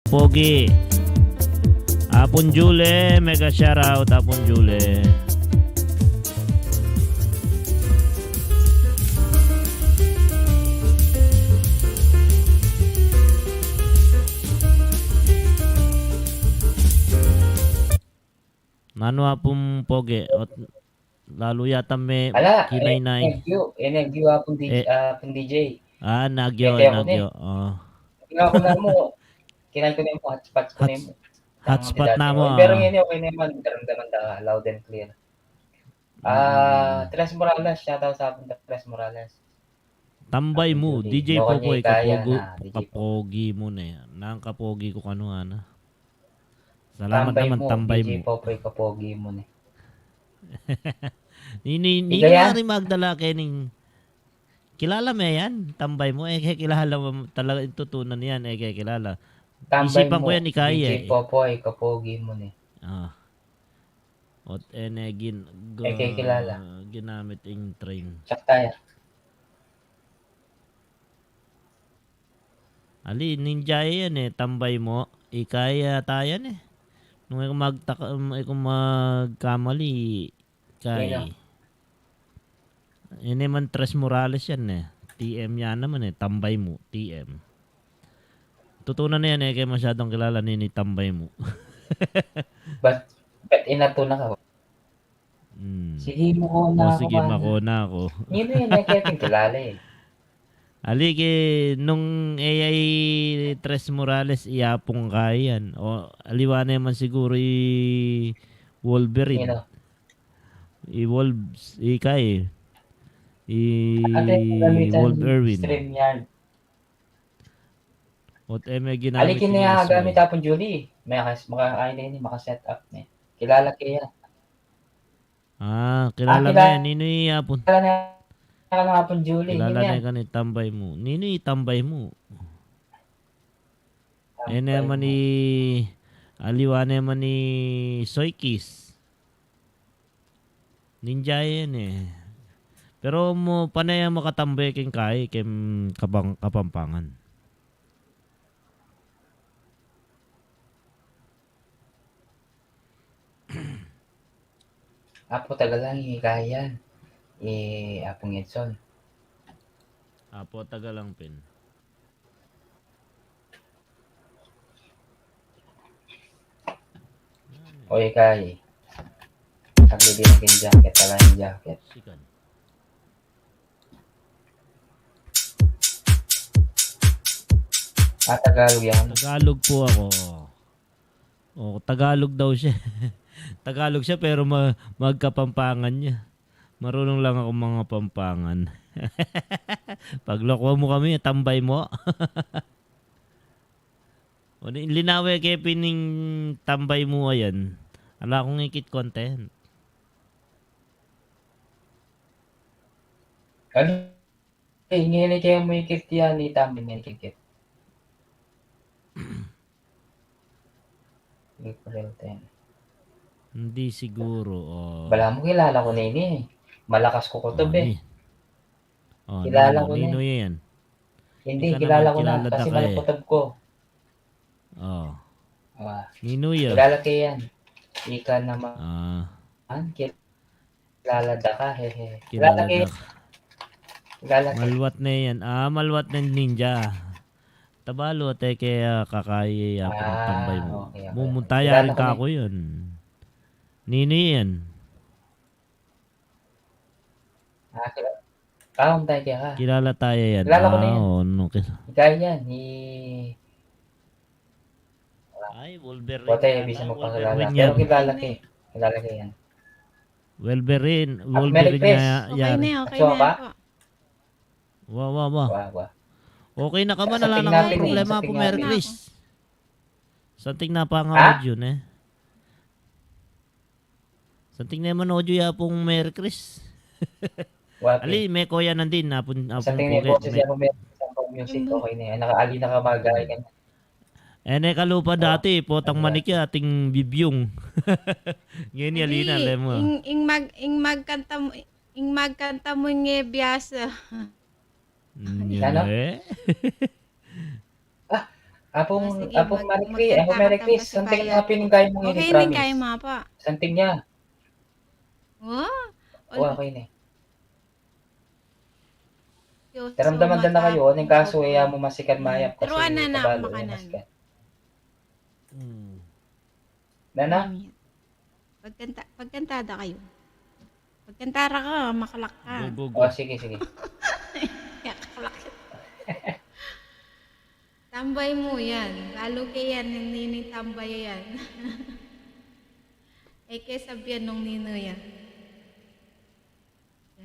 Pogi. Apun Jule, mega shout out, Apun Jule. Nanu, Apun Pogi, ot lalu yata me Ala, kinaynay. N F U, N F U, Apun D J, Eh. Apun D J. Ah, N F U, Kaya ko na eh. N F U, oh. Kaya ko na mo. Kinay ko na mo, hotspot ko na Hots-, mo. Hotspot na mo, Pero oh. Ngayon, okay naman, daramdaman da, loud and clear. Ah, Mm. Tres Morales, shout out sa Apun Tres Morales. Tambay mu, Apun D J Juli. Popoy, Lokan niya kaya kapogi, na, D J Popoy. Kapogi mu ne. Nang kapogi ku kanu, ana. Salamat Tambay naman, mu, tambay D J mu. Popoy, kapogi mu ne. Ni, ni, ni Igaya? Mari magdala kening kilala me yan, tambay mu, e ke kilala, talaga tutunan yan, e ke kilala. Tambay Isipan ku mu, yan, ikaya D J e. Popoy, kapogi mu ne. Ah. Ot ene gin-, E ke kilala. Ginamit ing train. Sakta ya. Ali, ninja yan e, tambay mu. Ikaya tayan e. Nung e ku magtaka-, e ku magkamali, kay Sino? Ini man Tres Morales yan e. T M yan naman e, tambay mu, T M. Tutunan na yan e, kaya masyadong kilala nini tambay mu. Ba't, ba't inatuna ka? Hmm. Sige, makuna O, ako, sige, mana. Makuna ako. Nino yan, e, kaya kilala e. Ali ke, nung A I Tres Morales, iyapung ka yan. O, aliwa na man siguro i Wolverine. Sino? I Wolves, ika e. I Ate, gamitan Wolf Erwin. StreamYard. Ot e me ginamit Alikin ini niya, S Y. Gamit Apun Juli. May kas-, maka-, ay, ini, maka-set up ne. Kilala ke ya. Ah, Ah, kilala kila-, me, ninu i Apun? Kilala na ka na Apun Juli, Kilala nini na yan? Ka ni tambay mu. Ninu i tambay mu? Tambay Ene man mu. I, aliwa ne man i Soykis. Ninja yan e. Pero mu, pane yang makatambay king kai, king Kapang-, Kapampangan. Apo, taga lang i kayan. I Apung Edson. Apo, taga lang pin. O, ikay. Saglit, yung jacket, ala yung jacket. Sikan. Ah, Tagalog yan. Tagalog po ako. O, Tagalog daw siya. Tagalog siya, pero ma-, magkapampangan niya. Marunong lang ako mga Pampangan. Paglokwan mu kami, tambay mu. O, ni-, linawe ke pin ing tambay mu ayan. Ala kung ikit content. Ano? Eh, ngeni ke mu ikit yan, itambay ngeni ikit. April ten. Hindi siguro, o. Bala mu kilala ku na ini e. Malakas ku kutob e. Ani? O, kilala ku na e. Ninu yan? Hindi, kilala ku na kasi malakas kutob ku. O. Wa. Ninu ya? Kilala ke yan. Ika naman. Ah. Kilala da ka, hehe. Kilala ke. Kilala ke. Maluat ne yan. Ah, maluat ne ninja. Tabalu, ate ke, ah, kakayi, ah, tambay mu. Ah, okay, okay. Mumunta ya rin ka ku yan. Nini yan? Ah, kilala. Ah, untay ke ka. Kilala taya yan. Kilala ku na yan. Ah, o, no, kil- Ika yan, ni Ay, Wolverine. Wate, bisa magpakilala. Pero kilala ke. Kilala ke yan. Wolverine. Wolverine. Merry Chris. Okay na, okay na po. Wa, wa, wa. Wa, wa. Okay na ka man, ala na kang problema po, Merry Chris. Santing na pa nga audio ne. Santing ne man audio ya pung Merry Chris. Wa, ali, me koya nandin, apun, apun ko, me music, okay ne. Naka-ali na ka, magay ka na. E ne kalupa dati, potang manik ya, ating bibyung. Ngeni, ali na, lemo. Ing, ing mag-, ing magkanta mu, ing magkanta mu nge biasa. Ano? Ah, Apung, ah, sige, apung Mary Chris, apung Mary Chris, santing na pinungkay mu ini, promise. Santing ya. Wa? Wa, okay na. Daramdaman da na kayu, o ning kasu, e ya mu masikan mayap kasi kabalo, e ya masikan. Hmm. Nana? Pagkanta, pagkanta da kayu. Pagkanta ra ka, makalak ka. Go, go, go. O, sige, sige. Makalak. Tambay mu yan. Lalu ke yan, nung nini tambay yan. E ke sabian nung nini yan.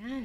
Yan.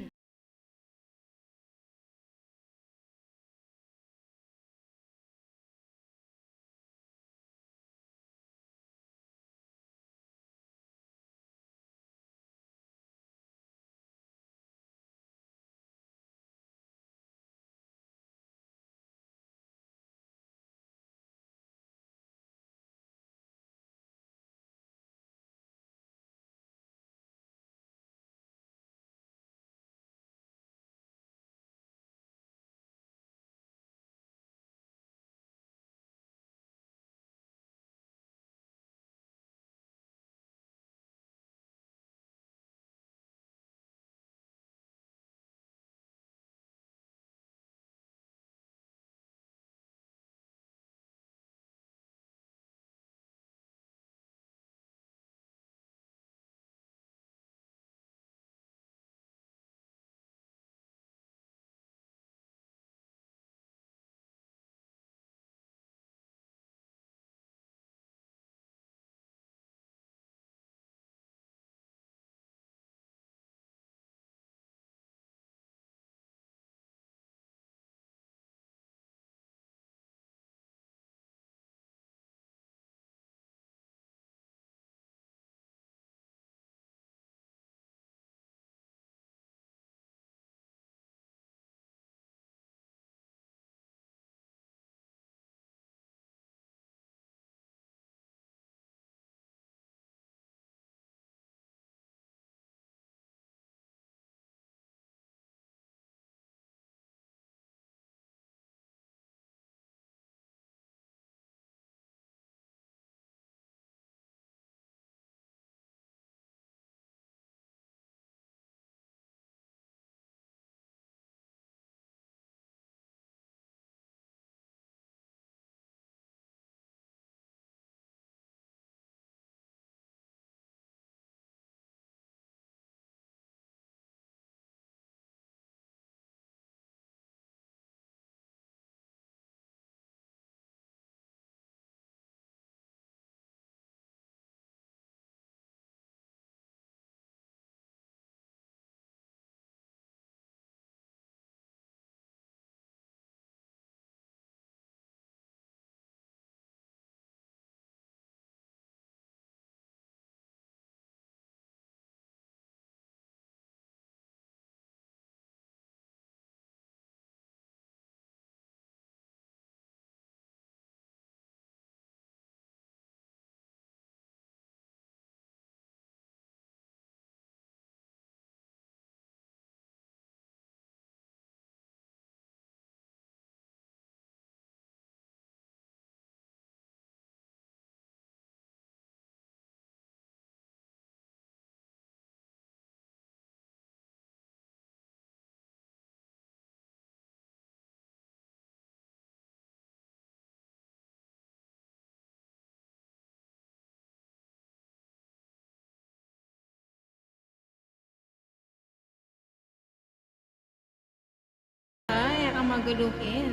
Ay, aka magulukin.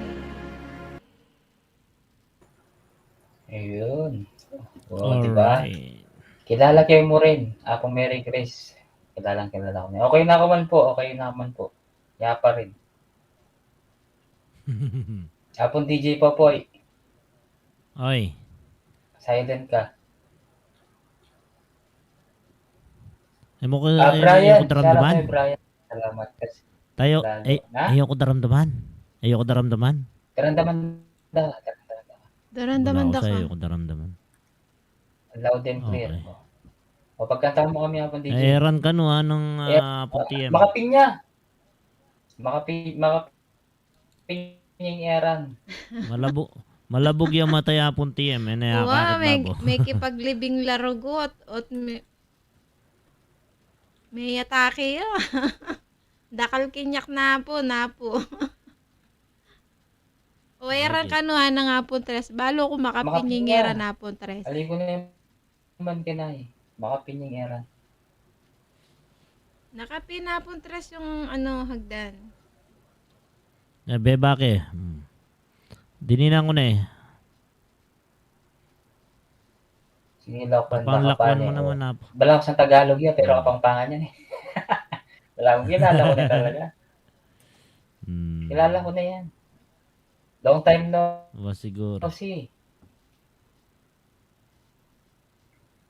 Ayun. O, diba? Alright. Kilala ke mu rin. Apung Mary Chris. Kilalang kilala ku na. Okay na ka man pu. Okay na ka man pu. Ya pa rin. Apung D J Popoy. Oy. Silent ka. E mu ku, ah, e, Brian, e ku ku daramdaman. Salamat kasi. Tayo, e, e ku daramdaman. E ku daramdaman. Daramdaman da, daramdaman da. Daramdaman da ka. E ku daramdaman. Loud and clear. Okay. O, pagkanta mu kami, Apung D J. E, Eran kanu, anung, e, ah, Apung T M? Makapinya. Makapi-, makapinya ing Eran. Malabo. Malabug ya mata ya pung T M, e ne. Wa, akakit may, babo. May kipaglibing larugot, ot may, may atake ya. Dakal kinyak na po, na po. O, eran. Okay. Kanu, ana nga pung tres. Balu ku makapinying. Makapinying eran na pung tres. Ali ku na man kanai. Makapinying eran. Nakapin na pung tres yung, ano, hagdan. E, bebake. Hmm. Dininan ku na e. Sige, lakwan. Kapang lakwan mo naman, Apo. Bala ku sa Tagalog ya, pero Kapampangan yan e. Bala ku, kilala ku na talaga. Hmm. Kilala ku na yan. Long time no. Wa, siguro. O, sige.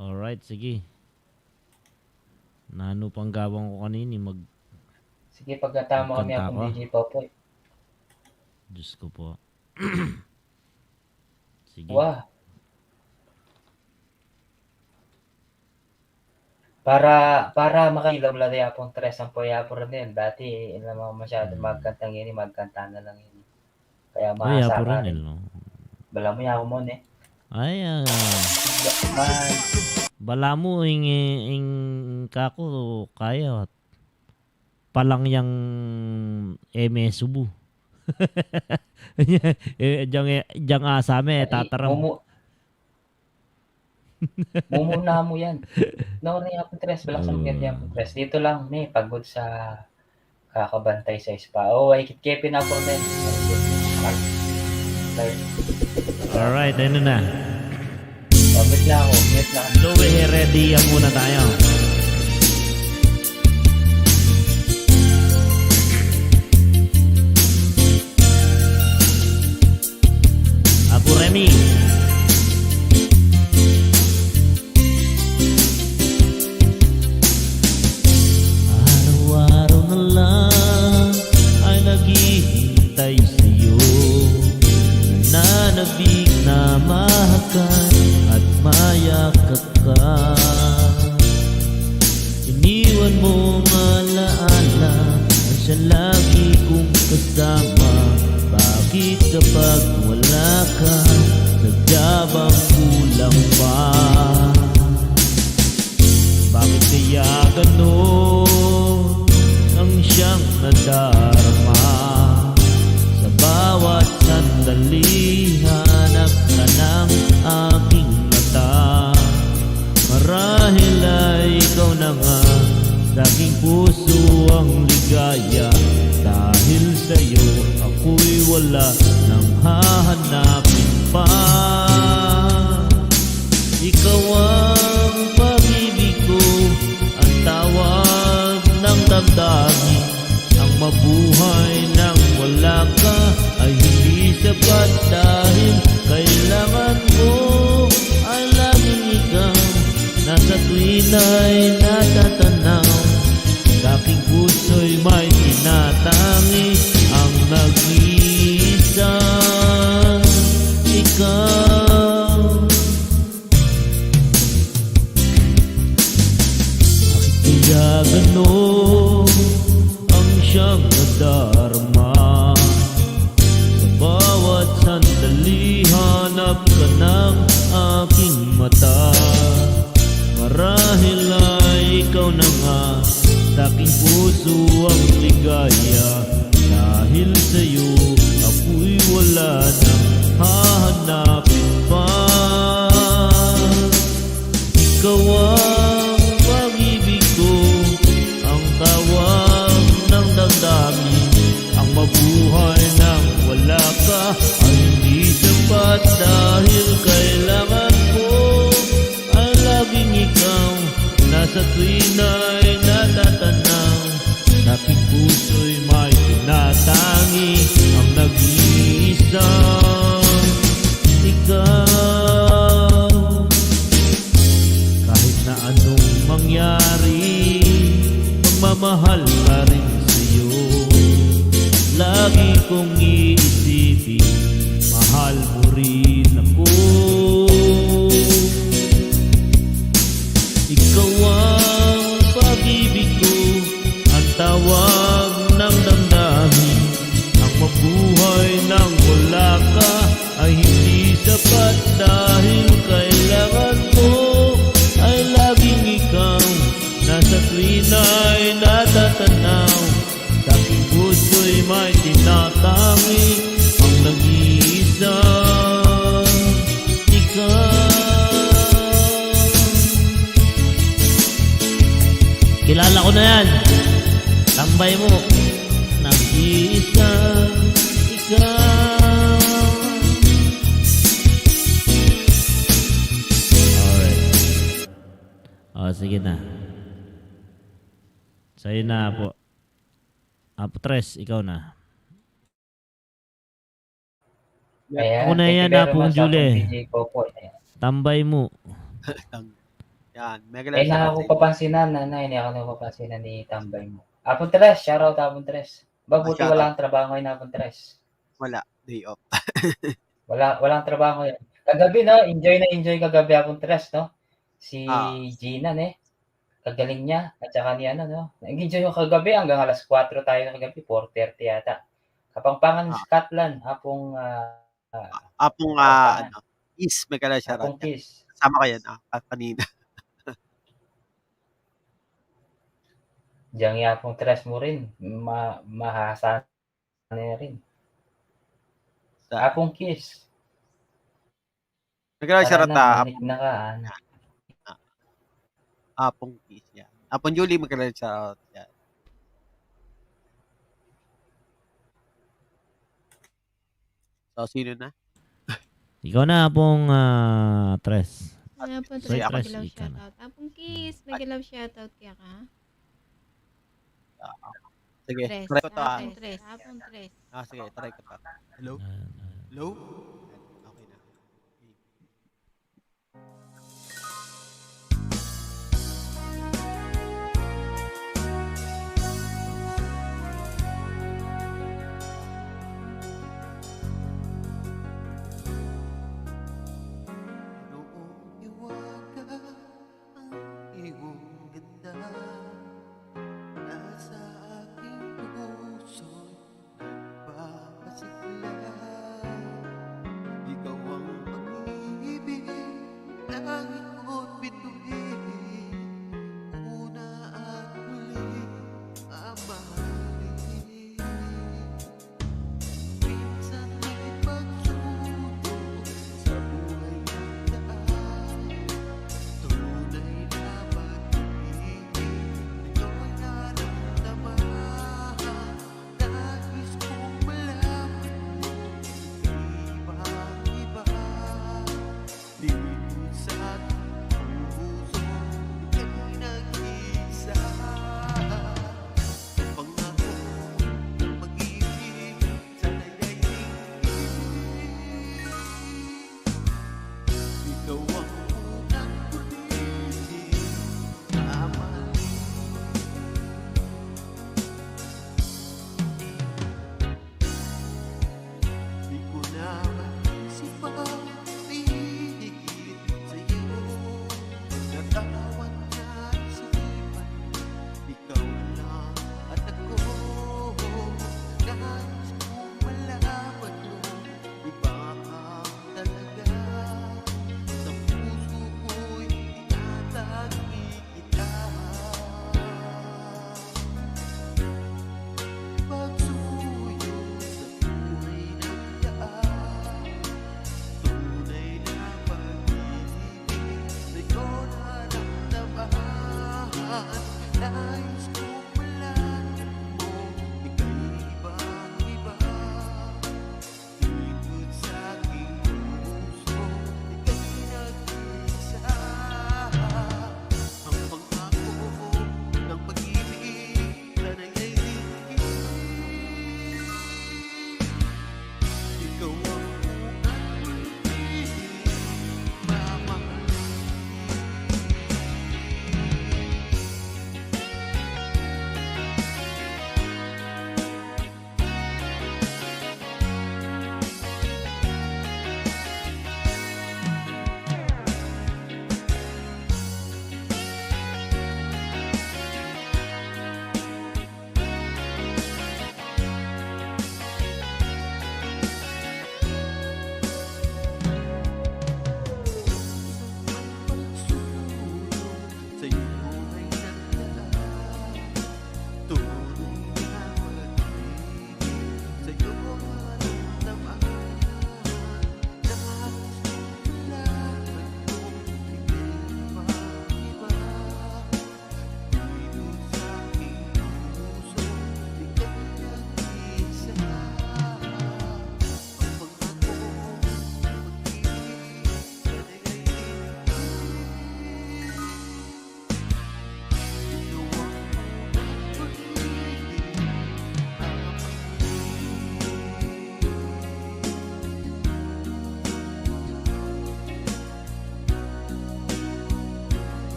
Alright, sige. Nanu pang gawan ku kanini, mag-, sige, pagkatama kami magkanta akong ka. D J Popoy. Diyos ko po. Sige. Wa. Para, para makailaw la ya pung tres ang po ya po rin yun. Dati, hindi naman masyado magkanta ngini, magkanta na lang ini. Kaya ay, maasa apo ka rin, rin. Bala mu ya ku mo ne. Ay, ah. Man. Bala mu, ing, ing, kaku, kaya, palang yang M S subu. E, diyang, e, diyang asa me, ay, tataram. Mumu-, mumuna mu yan. No, ne, ya pung tres, balak sa, mm, ya pung tres. Dito lang, ne, pagod sa kakabantay sa spa. O, ay, kit ke pinapormen. Alright, ano na? O, mute na ako, mute na. Louie Heredia muna tayo. Apo Remy. Araw-araw na lang ay naghihintay sa'yo. Nananabik na mahal ka at mayakap ka. Iniwan mong alaala ang siyang lagi kong kasama. Bakit kapag wala ka, sadya bang kulang pa? Bakit kaya ganon ang siyang nadarama? Sa bawat sandali, hanap ka ng aking mata. Marahil ay ikaw na nga sa aking puso ang ligaya. Dahil sa'yo, ako'y wala nang hahanapin pa. Ikaw ang pag-ibig ko, ang tawag ng damdamin. Ang mabuhay nang wala ka ay hindi sapat, dahil kailangan ko ay laging ikaw. Na sa tuwin ay natatanaw, sa aking puso'y may tinatangi ang nag-iisang ikaw. Bakit kaya ganon ang siyang nadarama? Sa bawat sandali, hanap ka ng aking mata. Marahil ay ikaw na nga sa aking puso ang ligaya. Dahil sa'yo, ako'y wala nang hahanapin pa. Ikaw ang pag-ibig ko, ang tawag ng damdamin. Ang mabuhay nang wala ka ay hindi sapat, dahil kailangan ko ay laging ikaw. Na sa tuwin ay natatanaw, sa aking puso'y may tinatangi ang nag-iisang ikaw. Kahit na anong mangyari, magmamahal pa rin sa'yo. Lagi kong iisipin, mahal mo rin ako. Ikaw ang pag-ibig ko, ang tawag ng damdamin. Ang mabuhay nang wala ka ay hindi Ano yan? Tambay mu. Nag-iisa ikaw. Alright. O, sige na. Sa'yo na, Apo. Apo Tres, ikaw na. Ayan, ako na thank you yan, very Apong much, Julie. Apong P J Popo. Tambay mu. Yan, mega love shout out sa inyo. Papansinan, nanay, ini ako na papansinan ni Tambay mu. Apong Tres, shout out, Apong Tres. Babuti walang trabaho ngayon, Apong Tres. Wala, day off. Wala, walang trabaho ngayon. Kagabi, no, enjoy na enjoy kagabi, Apong Tres, no? Si Gina, ne? Kagaling niya, at saka ni ano, no? Nag-enjoy yung kagabi, hanggang alas kwatro tayo kagabi, four thirty yata. Kapampangan, Scotland, Apong, ah, Apong, ah, Kapampangan. Ano, Kiss, mega love shout out. Apong Kiss. Kasama ko yan, ah, ka-, kanina. Diyan nga Apong Tres mu rin, ma-, mahasa na rin. Sa Apong Kiss. Nagkakaroon siya rata, Apong. Apong Kiss yan. Apong Julie, magkakaroon siya rata yan. So, sino na? Ikaw na, Apong, ah, Tres. Ay, Apong Tres, mega love shout out. Apong Kiss, mega love shout out kaya ka. Ah, sige, try ko to, ah. Tres, Apong Tres. Ah, sige, try ko to. Hello? Hello? Okay na. Noong hiwaga ang iyong ganda, nasa aking puso'y nagpapasigla. Ikaw ang pag-ibig, langit ko't bituin, una at huli, mamahalin. Minsan may pagsubok sa buhay ng daan, tunay na pag-ibig, ito'y naramdaman. Nais kong malaman mo, di ba iba dito sa ating buhay?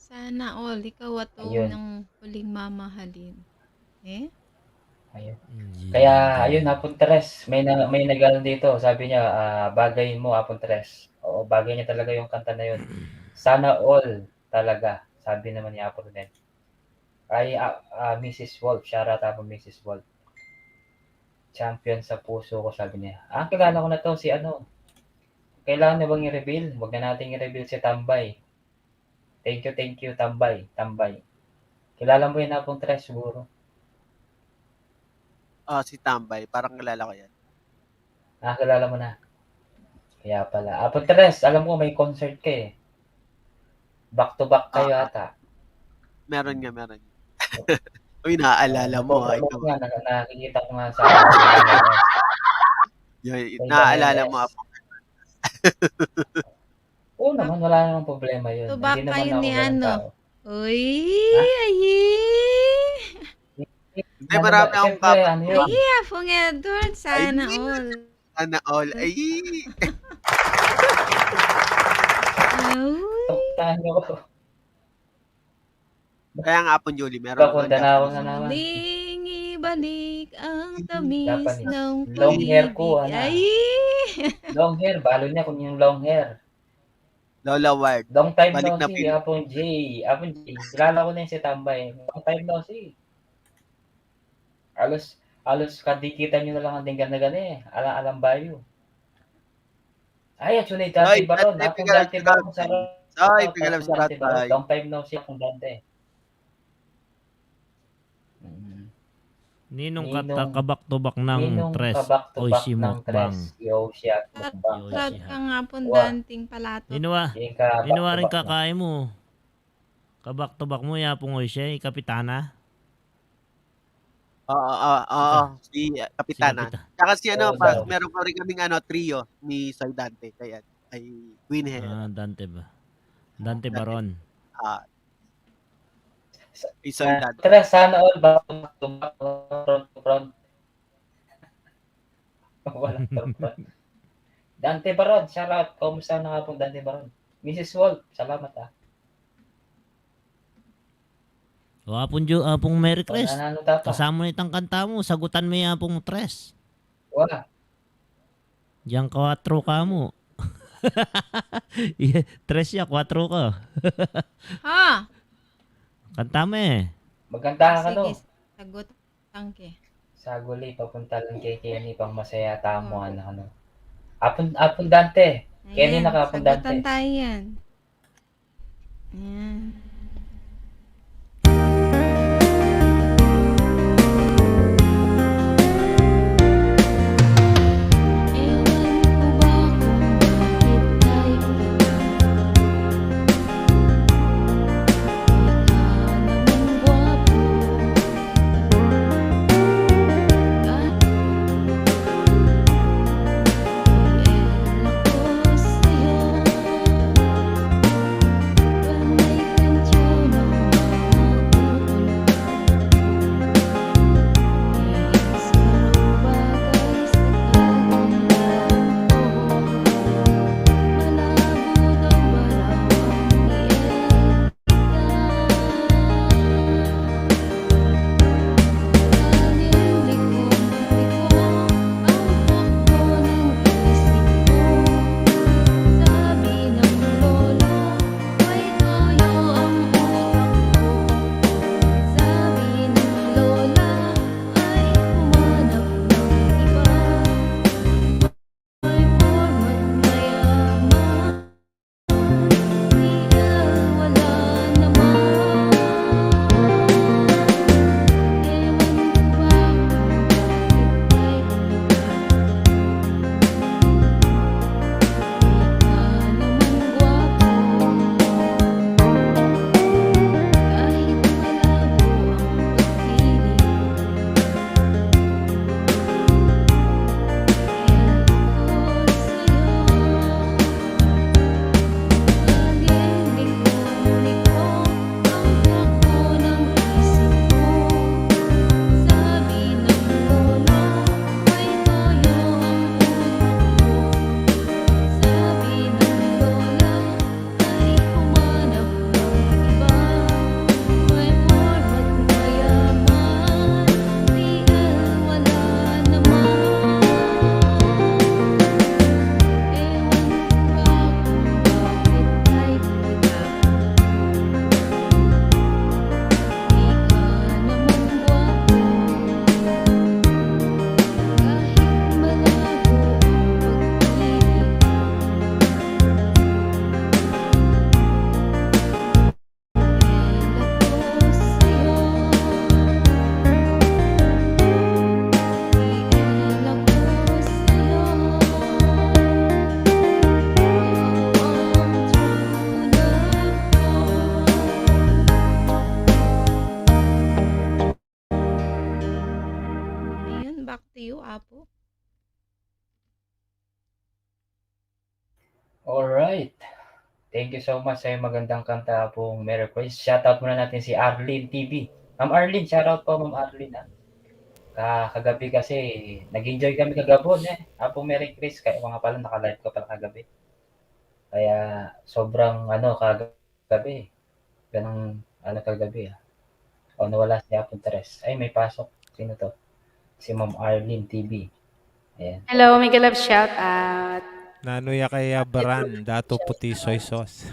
Sana all, ikaw at Ayun. Ng huling mamahalin. Eh? Ayun. Mm, Kaya, yun. Ayun, Apun Tres, may na-, may nag-ano dito, sabi niya, ah, "Bagay mo, Apun Tres." Oo, bagay niya talaga yung kanta na yun. "Sana all talaga," sabi naman ni Apun Ren. Ay, ah, ah, Missus Wolf, shout out Apun Missus Wolf. "Champion sa puso ko," sabi niya. Ah, kilala ko na to, si ano. Kailangan na bang i-reveal? Huwag na nating i-reveal si Tambay. Thank you, thank you, Tambay, Tambay. Kilala mo yun, Apun Tres, siguro. Ah, si Tambay, parang kilala ko yan. Ah, kilala mo na. Kaya pala. Apun Tres, alam ko may concert ka eh. Back to back kayo Ah, ah. ata. Meron nga, meron. Uy, naaalala Ah, mo, ah, napopromote ikaw, ah. nga, na-, nakikita ko nga sa Yun, May naaalala mo, dahil Apo. Oo naman, wala namang problema yun. Tubak Hindi naman kayo ako ni ganun ano? Tao. Uy, Ha? ayi. Hindi, Ano marami ba? akong Siyempre, kap-, ano yun? Ayi, Apung Edward, sana Ay, all. sana all. Ay. Ay. Toktahan niyo ko. Kaya nga, Apong Julie, meron Papunta akong na ako na naman. Muling ibalik ang tamis Japanese. ng Long hair ko, pag-ibig. Ana. Ay! Long hair, balo niya kung yung long hair. Lola Ward. Long time Balik no na see, pin- Apong J. Apong J. Kilala ko na yung si Tambay. Long time no see. Alos, alos kadikitan nyo na lang ang dinggan na gani. Ala, alam bayo. Ay, at yun ay Dante Ay, Baron. Dante Apong Pigalang Dante Baron. Sarap. Ay, Apong Pigalang Dante Sarap, Baron. ay. Long time no see, Apong Dante. Mm. Ninong Ninong, kata kabak-tubak ng ninong tres, kabak-tubak Oishi ng Mukbang. tres, Yoshi at Mukbang. Yoshi Shout ha. ka nga pun Wa. Danting palato. Inuwa, Yung kabak-tubak inuwa rin ng kakain mo. Kabak-tubak mo, yapong Oishi, Kapitana. Oo, oo, oo, Oo. si, ah, Si Kapitana. Kapita-, Tsaka si ano, Oo, pa, daw. meron pa rin kaming ano, trio ni Soy Dante. Kaya, ay, Queen Hera. Ah, Dante ba? Dante Dante. Baron. Ah. Sa-, Isa yung ah, dati. Tara, sana all back to back, front to front. Wala to front. Dante Baron, shout out. Kumusta na nga pong Dante Baron? Missus Wolf, salamat, ah. O, Apong Ju-, Apong Mary O, Chris, nanalo ta pa. Kasama na itang kanta mo, sagutan mo yung Apong Tres. Wala. Yang kwatro ka mu. Iya, tres ya, kwatro ka. Ha? Kanta me. Magkanta ka, Sige, no? Sagutan ke. Saguli, papunta lang kay Kenny, pang masaya tamu, Oo. ano, ano. Apun, Apun Dante. Kenny, Ayan, naka Apun Dante. Sagutan tayo yan. Ayan. Ewan ko ba kung bakit tayo ika namang gwapo. Kahit iyan ako sa'yo, panay kang Alright. Thank you so much sa iyong magandang kanta, Apong Mary Chris. Shoutout muna natin si Arlene T V. Ma'am Arlene, shoutout po, Ma'am Arlene, ha. Ka kagabi kasi, nag-enjoy kami kagabon, eh. Apong Mary Chris, kaya nga pala, naka-live ka pala kagabi. Kaya, sobrang, ano, kagabi. Ganang, ano, kagabi, ah. O, nawala si Apong Tres. Ay, may pasok. Sino to? Si Ma'am Arlene T V. Ayan. Hello, mega love shout out. Nanu ya kaya baran, dato puti soy sauce.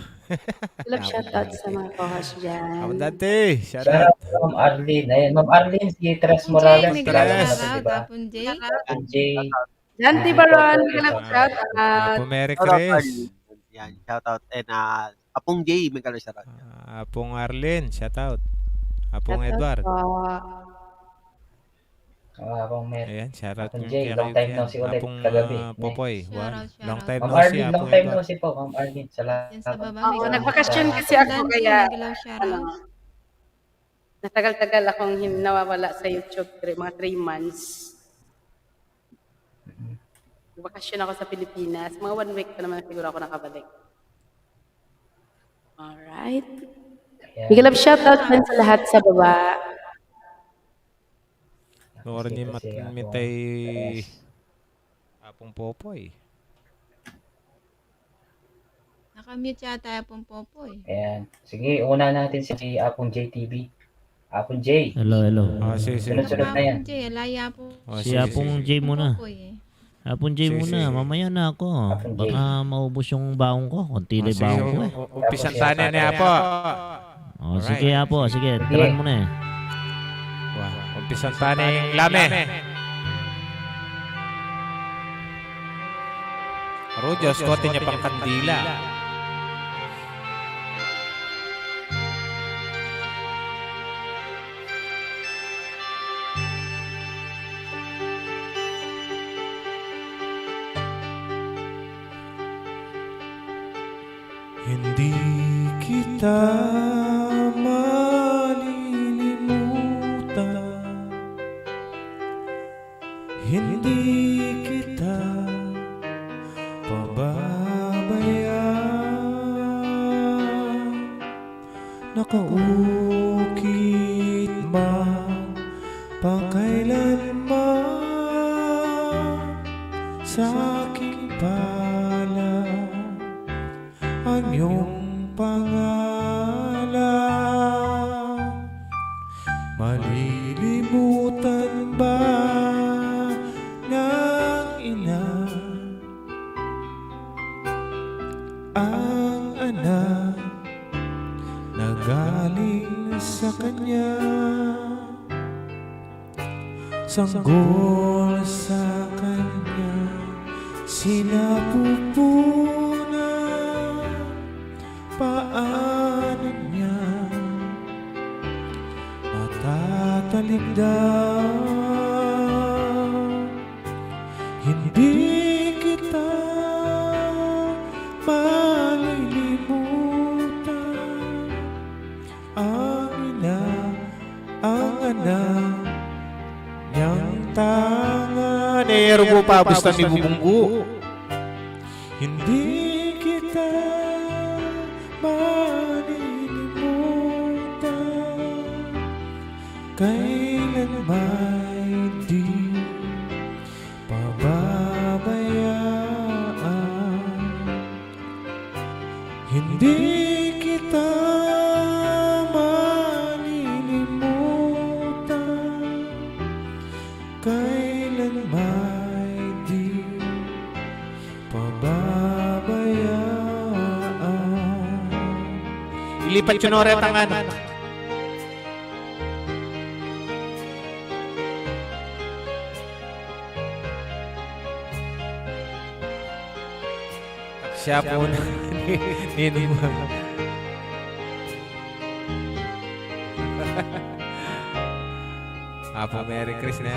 Love shout out sa mga co-host dyan. Apong Dante, shout out. Shout out, Ma'am Arlene. Ayan, Ma'am Arlene, si Tres Morales, kilala mo na to, di ba? Apong Jay. Apong Jay. Dante Baron, mega love shout out. Apong Mary Chris. Yan, shout out. And, ah, Apong Jay, mega love shout out. Ah, Apong Arlene, shout out. Apong Edward. Ah, Apong Mer. Ayan, shout out Apong Jay, long time no see ulit, kagabi, ah, Popoy. Wow. Long time no see, Apong Edward. Long time no see po, Ma'am Arlene. Salamat. Yan sa baba, oo, nagbakasyon kasi ako, kaya, ano, natagal-tagal akong hin-, nawawala sa YouTube, three, mga three months. Nagbakasyon ako sa Pilipinas. Mga one week pa naman siguro ako nakabalik. Alright. Ayan. Mega love shout out dyan sa lahat sa baba. Nora ni mat-, mitay Apong Popoy. Naka-mute yata Apong Popoy. Ayan. Sige, una natin si Apong J T V. Apong J. Hello, hello. Ah, sige, sige. Sunod-sunod na yan. Apong J, alaya po. Oh, si Apong J muna. Popoy, eh. Apong J muna, mamaya na ako. Baka maubos yung baon ko. Konti lang baon ko, eh. Umpisan tane ni Apo. Oh, sige, Apo. Sige, try mo na, eh. Umpisan tane ing lame. Aru, Diyos ko, atin ya pang kandila. Hindi kita malilimutan, hindi kita pababayaan. Nakaukit man pakailanman sa aking palad ang iyong pangalan. Malilimutan ba ng ina ang anak na galing sa kanya? Sanggol sa kanya sinapupunan, paano niya matatalikdan? Hindi kita malilimutan. Ang ina, ang anak niyang tanga. Ne, aru pu pa, basta mibubunggu. Hindi kita malilimutan, kailan man di pababayaan. Hindi kita malilimutan, kailan man di pababayaan. Ilipat yu no retang ano. Siya po na. Ninong. Apo, Merry Christmas.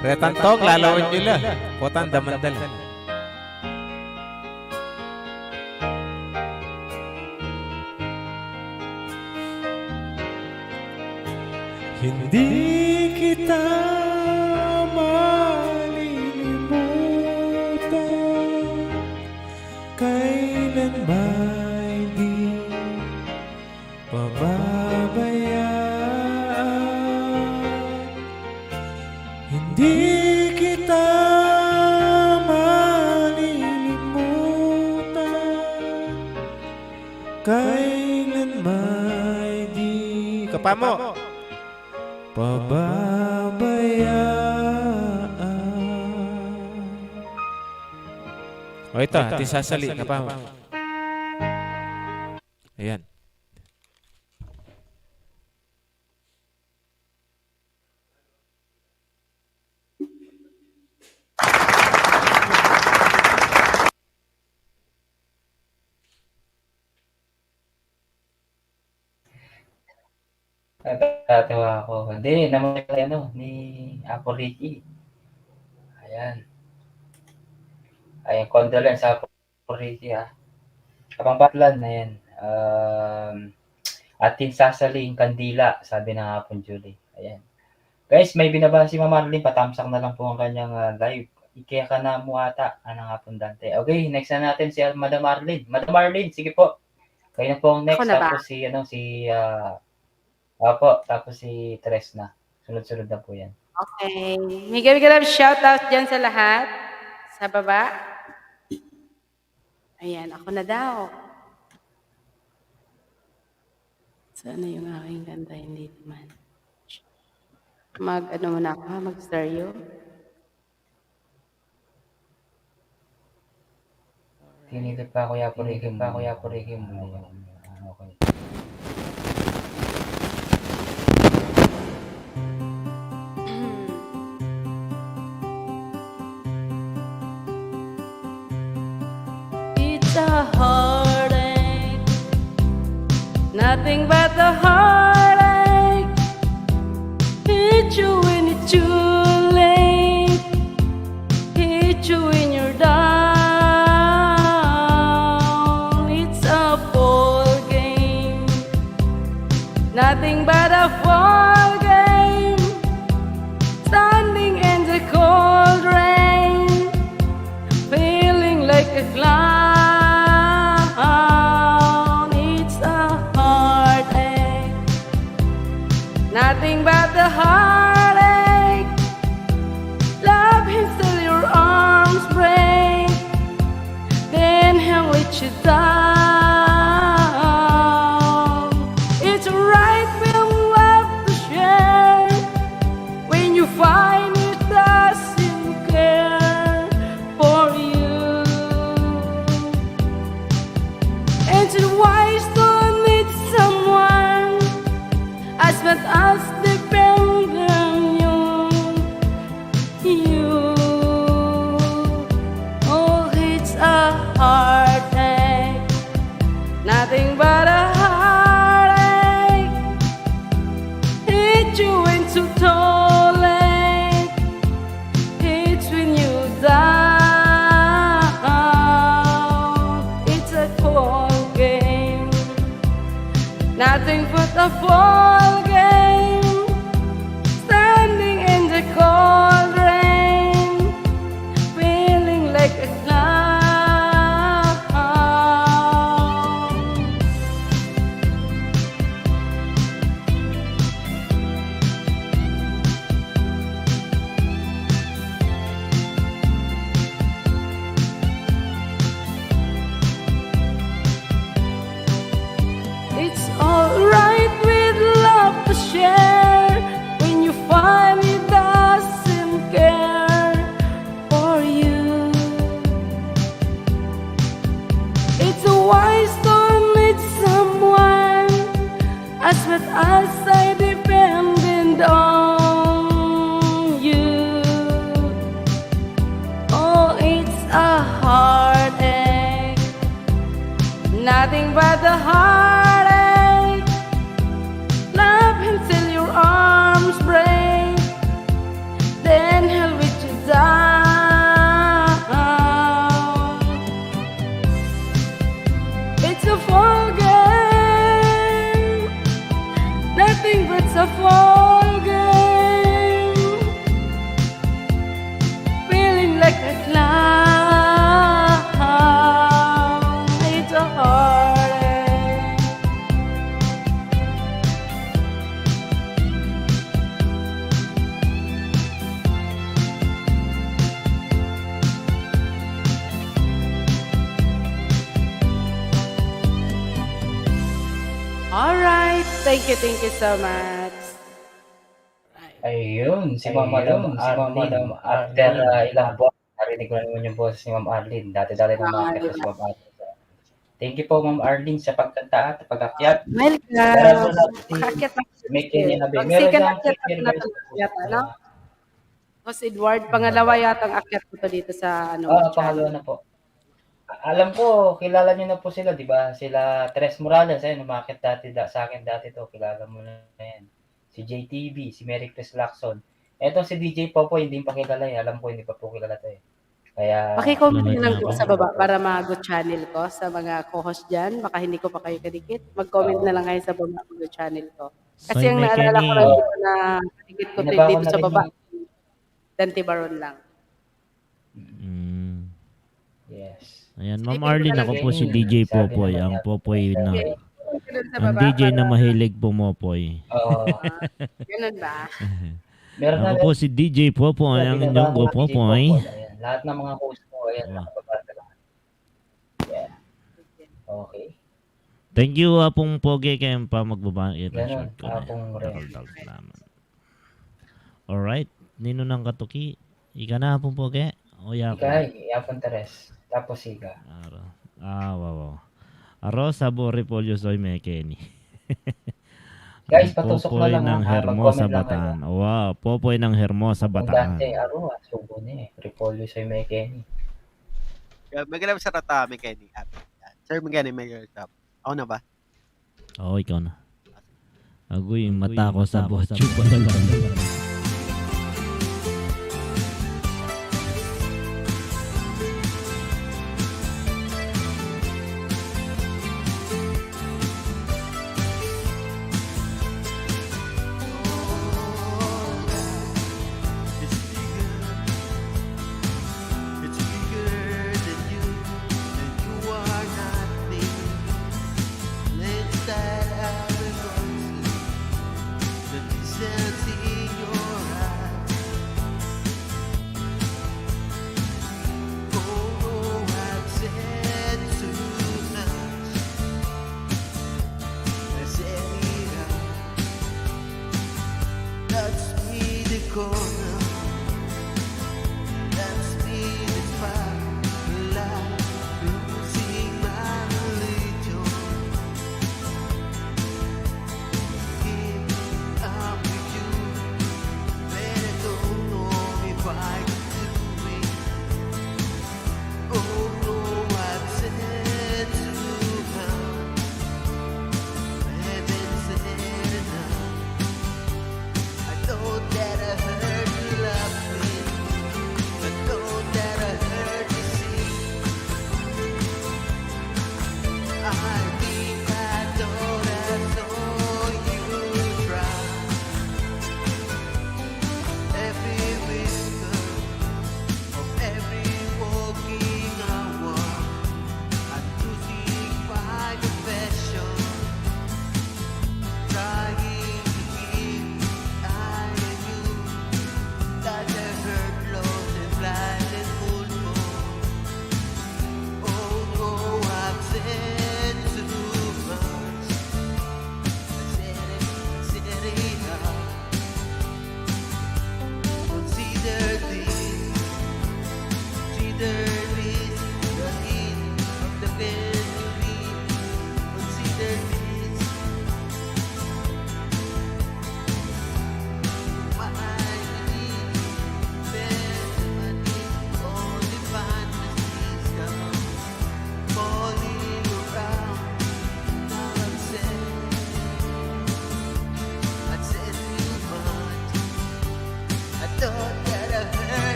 Retang tong, lalawan yu la. Potang damandal. Hindi kita malilimutan, kailanman di pababayaan. Hindi kita malilimutan, kailanman di, kapamu, pababayaan. O, ita, atin sasali, kapamu. Ayan. Natatawa ako. Hindi, naman, ano, ni Apo Ricky. Ayan. Ayan, condolence, Apo Ricky, ah. Abang batlan, ayan. Um, atin sasali ing kandila, sabi ng Apong Julie. Ayan. Guys, may binaba si Ma'am Marlene, patamsak na lang po ang kanyang, ah, live. Ikeka na mo ata, anang Apong Dante. Okay, next na natin si Madam Marlene. Madam Marlene, sige po. Kayo na po ang next, ako na ba? Tapos si, ano, si, ah, opo, tapos si Tres na. Sunod-sunod na po yan. Okay. Mega, mega love shoutout dyan sa lahat. Sa baba. Ayan, ako na daw. Sana yung aking kanta, hindi naman. Mag, ano muna ako, ha? Mag-stereo. Tinilip pa, Kuya Purikim, pa, Kuya Purikim. Ayan. Ah, okay. It's a heartache, nothing but a heartache. Hit you when it's too late, hit you when you're down. It's a ball game, nothing but a ball game. Standing in the cold rain, feeling like a clown. It's a heartache, nothing but a heartache. Love him till your arms break, then he'll let you down. It's right, we love to share. When you find it doesn't care for you, and it's wise to need someone as much as depend on you. You, oh, it's a heartache, nothing but a heartache. Hit you when too late, hit when you down. It's a cold game, nothing but a ball game. Standing in the cold rain, feeling like a clown. It's alright with love to share when you find it doesn't care for you. It's wise to need someone as much as I dependent on you. Oh, it's a heartache, nothing but a heartache. Love him till your arms break, then he'll let you down. It's a fall game, nothing but a fall Thank you, thank you so much. Ayun, si Ma'am Madam Arlene. After, ah, ilang buwan, narinig ko na naman yung boses ni Ma'am Arlene. Dati-dati nang makita si Ma'am Arlene. Thank you po, Ma'am Arlene, sa pagkanta at pag-akyat. Welcome. Makakyat na si Mekeni Javier. Meron siyang picture, guys. Akyat, ano? Boss Edward, pangalawa yata ang akyat ko to dito sa, ano, channel. Oo, pangalawa na po. A-, alam ko, kilala niyo na po sila, di ba? Sila Tres Morales, ayun, umakyat dati da-, sa akin dati to, kilala mo na yan. Si J T V, si Mary Chris Lacson. Eto si D J Popo, hindi pa kilala eh. Alam ko, hindi pa po kilala to eh. Kaya paki-comment na lang po sa baba para ma-go channel ko sa mga co-host dyan. Baka hindi ko pa kayo kadikit. Mag-comment na lang kayo sa baba, ma-go channel ko. Kasi ang naalala ko lang dito na kadikit ko dito sa baba, Dante Baron lang. Mm. Yes. Ayan, Ma'am Arlene, ako po si D J Popoy, ang Popoy na, ang D J na mahilig pumopoy. Oo. Ah, ganun ba? Ako po si D J Popoy, ang inyong Popoy. Ayan, lahat ng mga host ko, ayan, nakababasa lahat. Yeah. Okay. Thank you, Apung Pogi, kaya pa magbaba, eh, short ko na. Apung Ren. Daral-daral salamat. Alright. Ninu nang katuki? Ika na, Apung Pogi? O, ya ko. Ika, Apung Teres. Tapos ika. Aro. Ah, wow, wow. Aro, sabo, repolyo, soy, Mekeni. Guys, patusok na lang, ha? Popoy ng Hermosa, Bataan. Wow, Popoy ng Hermosa, Bataan. Dante, aro, ah, subo ni, eh. Repolyo, soy, Mekeni. Kaya, magandang sarata, Mekeni. Sir, magandang, magandang sarata. Ako na ba? Oo, ikaw na. Aguy, mata ko sa botyo pa na lang. It's bigger, it's bigger than you, and you are not me. Lay aside all the voices that dissent in your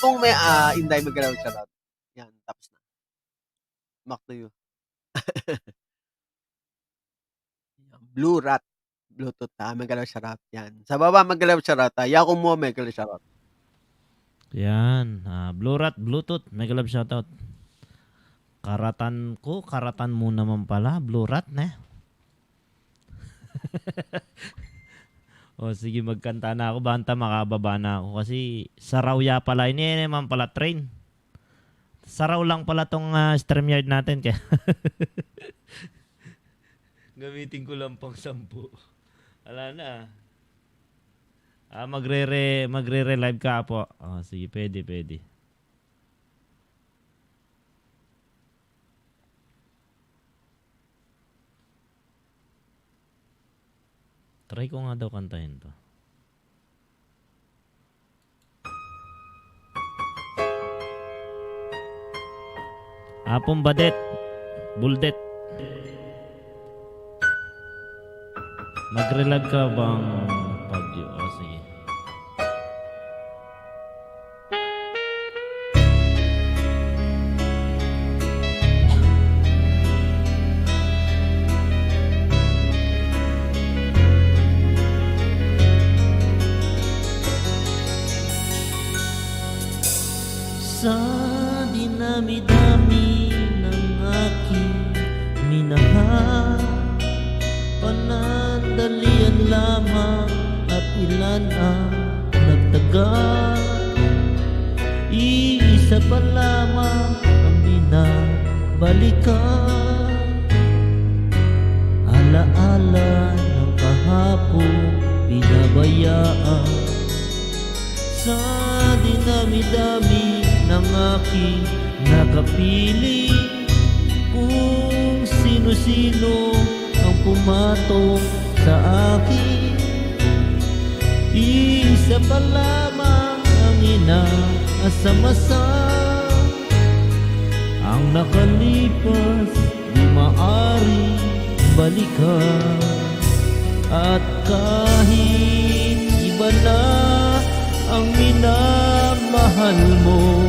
Kung may, ah, Inday, mega love shoutout. Yan, tapos na. Back to you. Blue Rat. Bluetooth, ah, mega love shoutout. Yan. Sa baba, mega love shoutout, ah. Yaku mo, mega love shoutout. Yan. Ah, Blue Rat, Bluetooth, mega love shoutout. Karatan ku, karatan mu naman pala, Blue Rat, ne? O, sige, magkanta na aku. Banta makababa na aku. Kasi saraw ya pala. Ini, ini naman pala, train. Saraw lang pala tong, ah, StreamYard natin. Kaya gamitin ku lang pang sampu. Ala na, ah. Ah, magre-re-, magre-re-live ka po. O, sige, pwede, pwede. Try ko nga daw kantahin 'to. Apong Badet, Buldet. Magre-live ka bang, Pablo? O, sige. Sa dinami-dami ng aking minahal, panandalian lamang at ilan ang nagtagal. Iisa pa lamang ang binabalikan, ala-ala ng kahapon pinabayaan. Sa dinami-dami ng aking nakapili, kung sino-sino ang pumatong sa akin, iisa pa lamang ang inaasam-asam. Ang nakalipas, di maaring balikan. At kahit iba na ang minamahal mo,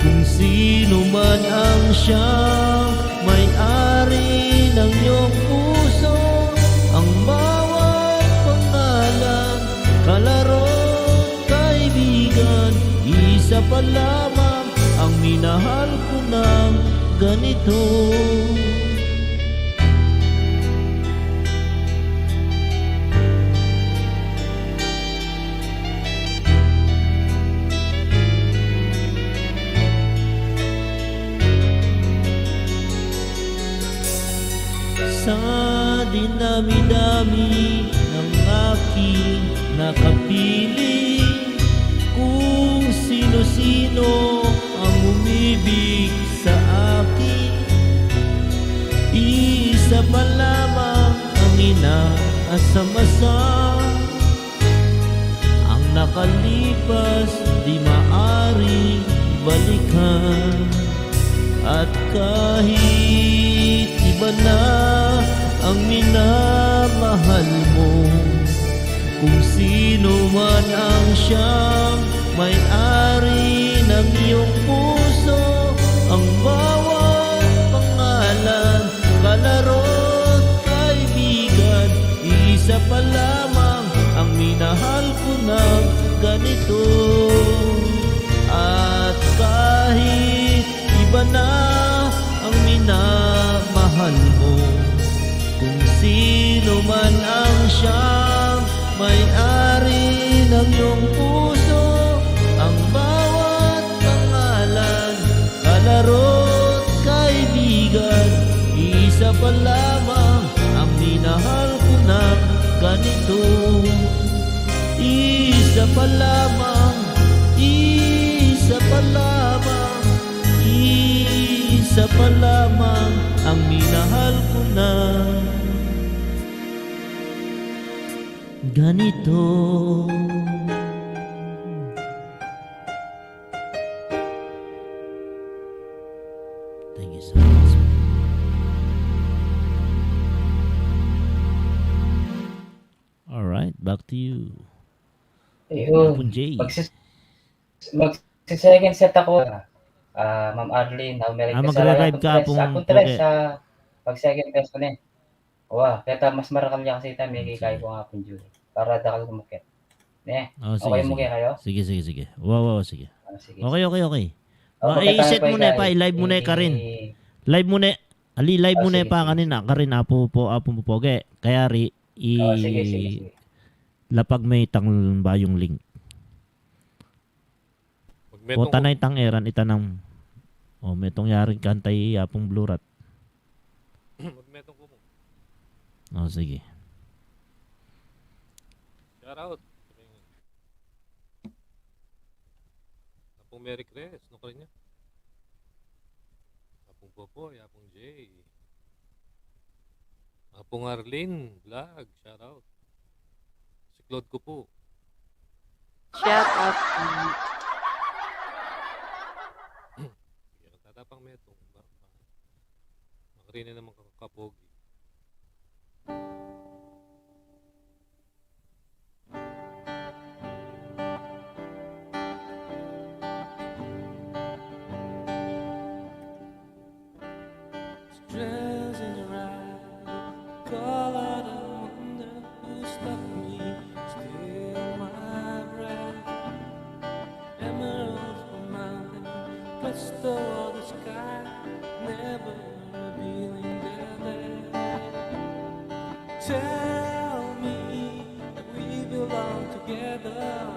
kung sino man ang siyang may-ari ng iyong puso, ang bawat pangalan, kalaro, kaibigan, isa pa lamang ang minahal ko ng ganito. Sa dinami-dami ng aking nakapili, kung sino-sino ang umibig sa akin, iisa pa lamang ang inaasam-asam. Ang nakalipas, di maaring balikan. At kahit iba na ang minamahal mo, kung sino man ang siyang may-ari ng iyong puso, ang bawat pangalan, kalaro't kaibigan, isa pa lamang ang minahal ko ng ganito. At kahit iba na ang minamahal mo, kung sino man ang siyang may-ari ng iyong puso, ang bawat pangalan, kalaro't kaibigan, isa pa lamang ang minahal ko ng ganito. Isa pa lamang, isa pa lamang, isa pa lamang ang minahal ko ng ganito. Thank you so much. All right, back to you. Ayun. Apong Jay. Magsis-, mag-, Mag-second set aku, ah, Ma'am Arlene, ah, Merry Christmas. Magre-live ka, Apung Tres, Apung Tres, Pogi. Ah, mag-second set ku ne. Wa, keta mas marakal ya kasi ita, mekikay ku nga Apung Julie. Para dakal kumukyat. Ne? O, sige, sige. Okay mu kaya? Sige, sige, sige. Wa, wa, wa, sige. Ah, sige, sige. Okay, okay, okay. O, wa, i-set mu ne pa, i-live mu ne, Karin. Live mu ne. Ali, live mu ne pa kanina, Karin, Apu Pogi. Kaya ri, i-, o, sige, sige, sige. Lapag me itang bayung link. Magmetung ku. Pota na itang eran, itanam. O, metung yari kanta i Apung Blue Rat. Magmetung ku mu. O, sige. Shout out. Apung Merry Chris, no, Karin ya? Apung Popoy, Apung Jay. Apung Arlene Vlog, shout out. Si Claude ku pu. Shout out. Sige, tatapang metung. Ba-, ba-, makarine naman ka-, kapogi. Stars in your eyes, call out and wonder who stopped me, steal my breath. Emeralds from mountain, crystal of the sky, never revealing their depth. Tell me that we belong together.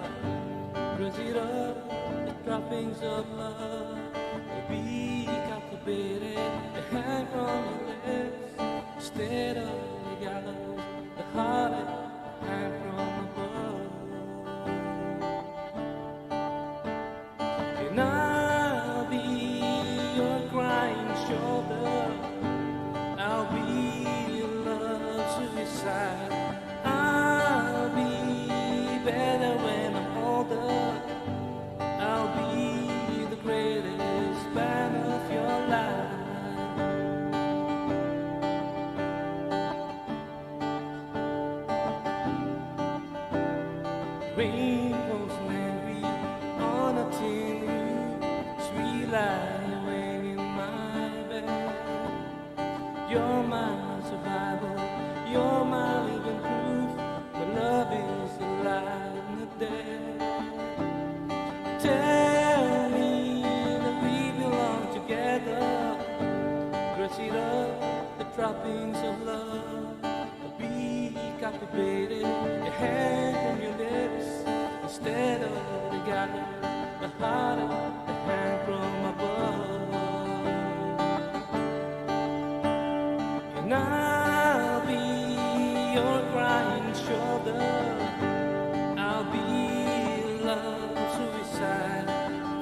Brush it up, the droppings of love. We'll be captivated, a hand from your lips. Instead of the gallows, the heart, a hand from above. And I'll be your crying shoulder. I'll be your love suicide. I'll be better when I'm older. I'll be the greatest fan of your life. Rainbows land we on a tin roof, sweet light waiting in my bed. You're my survival, you're my living proof. My love is alive in the dead. Tell me that we belong together. Brush it up, the droppings of love. Be captivated, a hand from your lips. Instead of the gathering, the heart, a hand from above. And I'll be your crying shoulder. I'll be love suicide.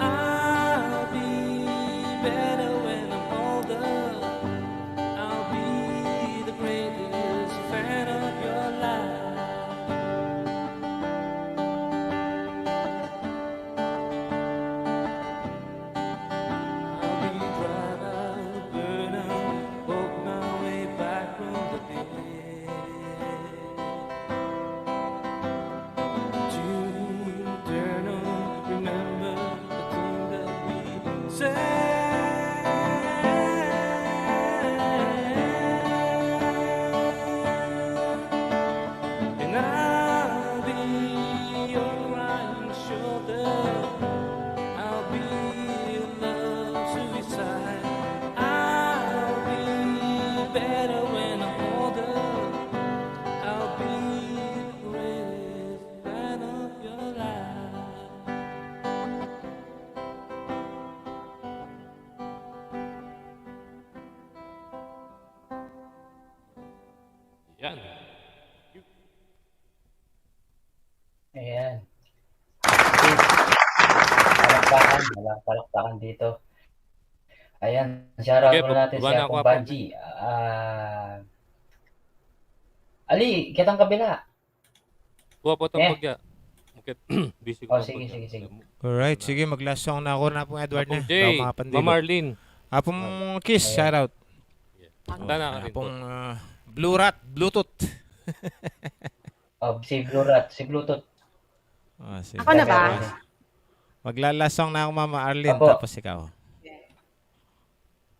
I'll be better when I'm older. I'll be the greatest fan of your life. I'll be dried out, burned out, work my way back from the dead. Tune in, turn on, remember the thing that we said. And I'll be your crying shoulder. I'll be your love suicide. I'll be better when I'm older. I'll be the greatest fan of your life. Yan. Ayan. Palakpakan, walang palakpakan dito. Ayan, shoutout muna natin si Apong Banji. Ah, Ali, kitang kabila. Kuha po itang pagya. Mukit, busy ko. Oh, sige, sige, sige. Alright, sige, mag-last song na ako na, Apung Edward, Apung Jay, Ma'am Arlene. Apung Kiss, shoutout. Apung, ah, Blue Rat, Bluetooth. Oh, si Blue Rat, si Bluetooth. Ah, sige. Ako na ba? Magla-last song na ako, Mama Arlene, Opo. tapos ikaw.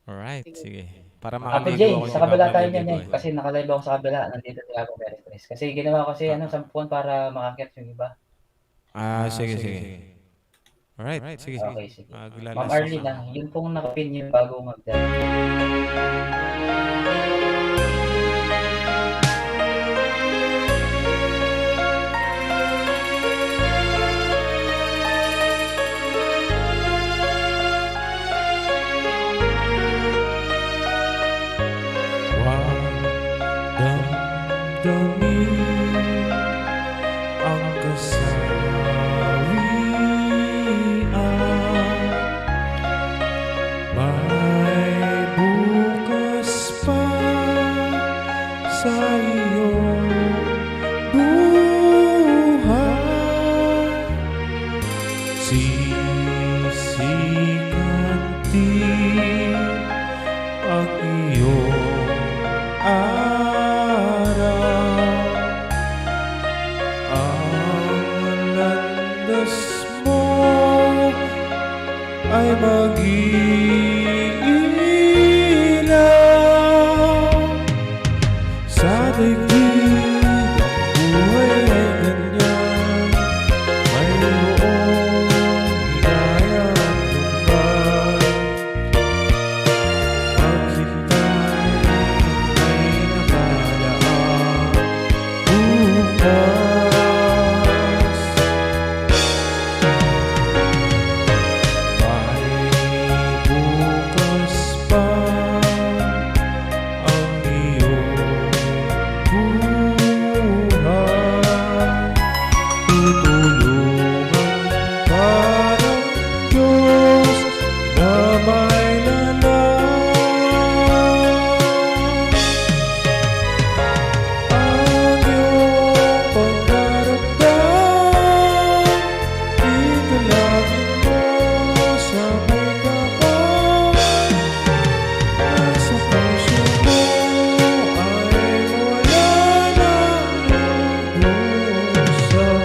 Alright, Sige. sige. Para Apo makaligo Jay, ako sa dyan, kabila tayo magliligo niyan eh. eh. Kasi naka-live ako sa kabila, nandito si Apo Mary Chris. Kasi ginawa ko kasi, Ah. ano, sampuan para makakyat yung iba. Ah, Ah, sige, sige, sige. sige. Alright, sige, sige. Okay, sige. Magla-last Ma'am song Arlene, na ah, ako. yun pong nakapin yung bagong magdala. Wa damdamin ang kasawian, may bukas pa sa iyong buhay. Sisikat din ang iyong araw. Ang landas mo ay mag-iilaw. Sa daigdig ang buhay ay ganyan, mayroong ligaya at lumbay. Maghintay, may nakalaang bukas. May bukas pa ang iyong buhay. Tutulungan ka ng Diyos na may lalang. Ang iyong pagdaramdam, italangin mo sa may kapal. Nasa puso mo ay wala nang lulusong.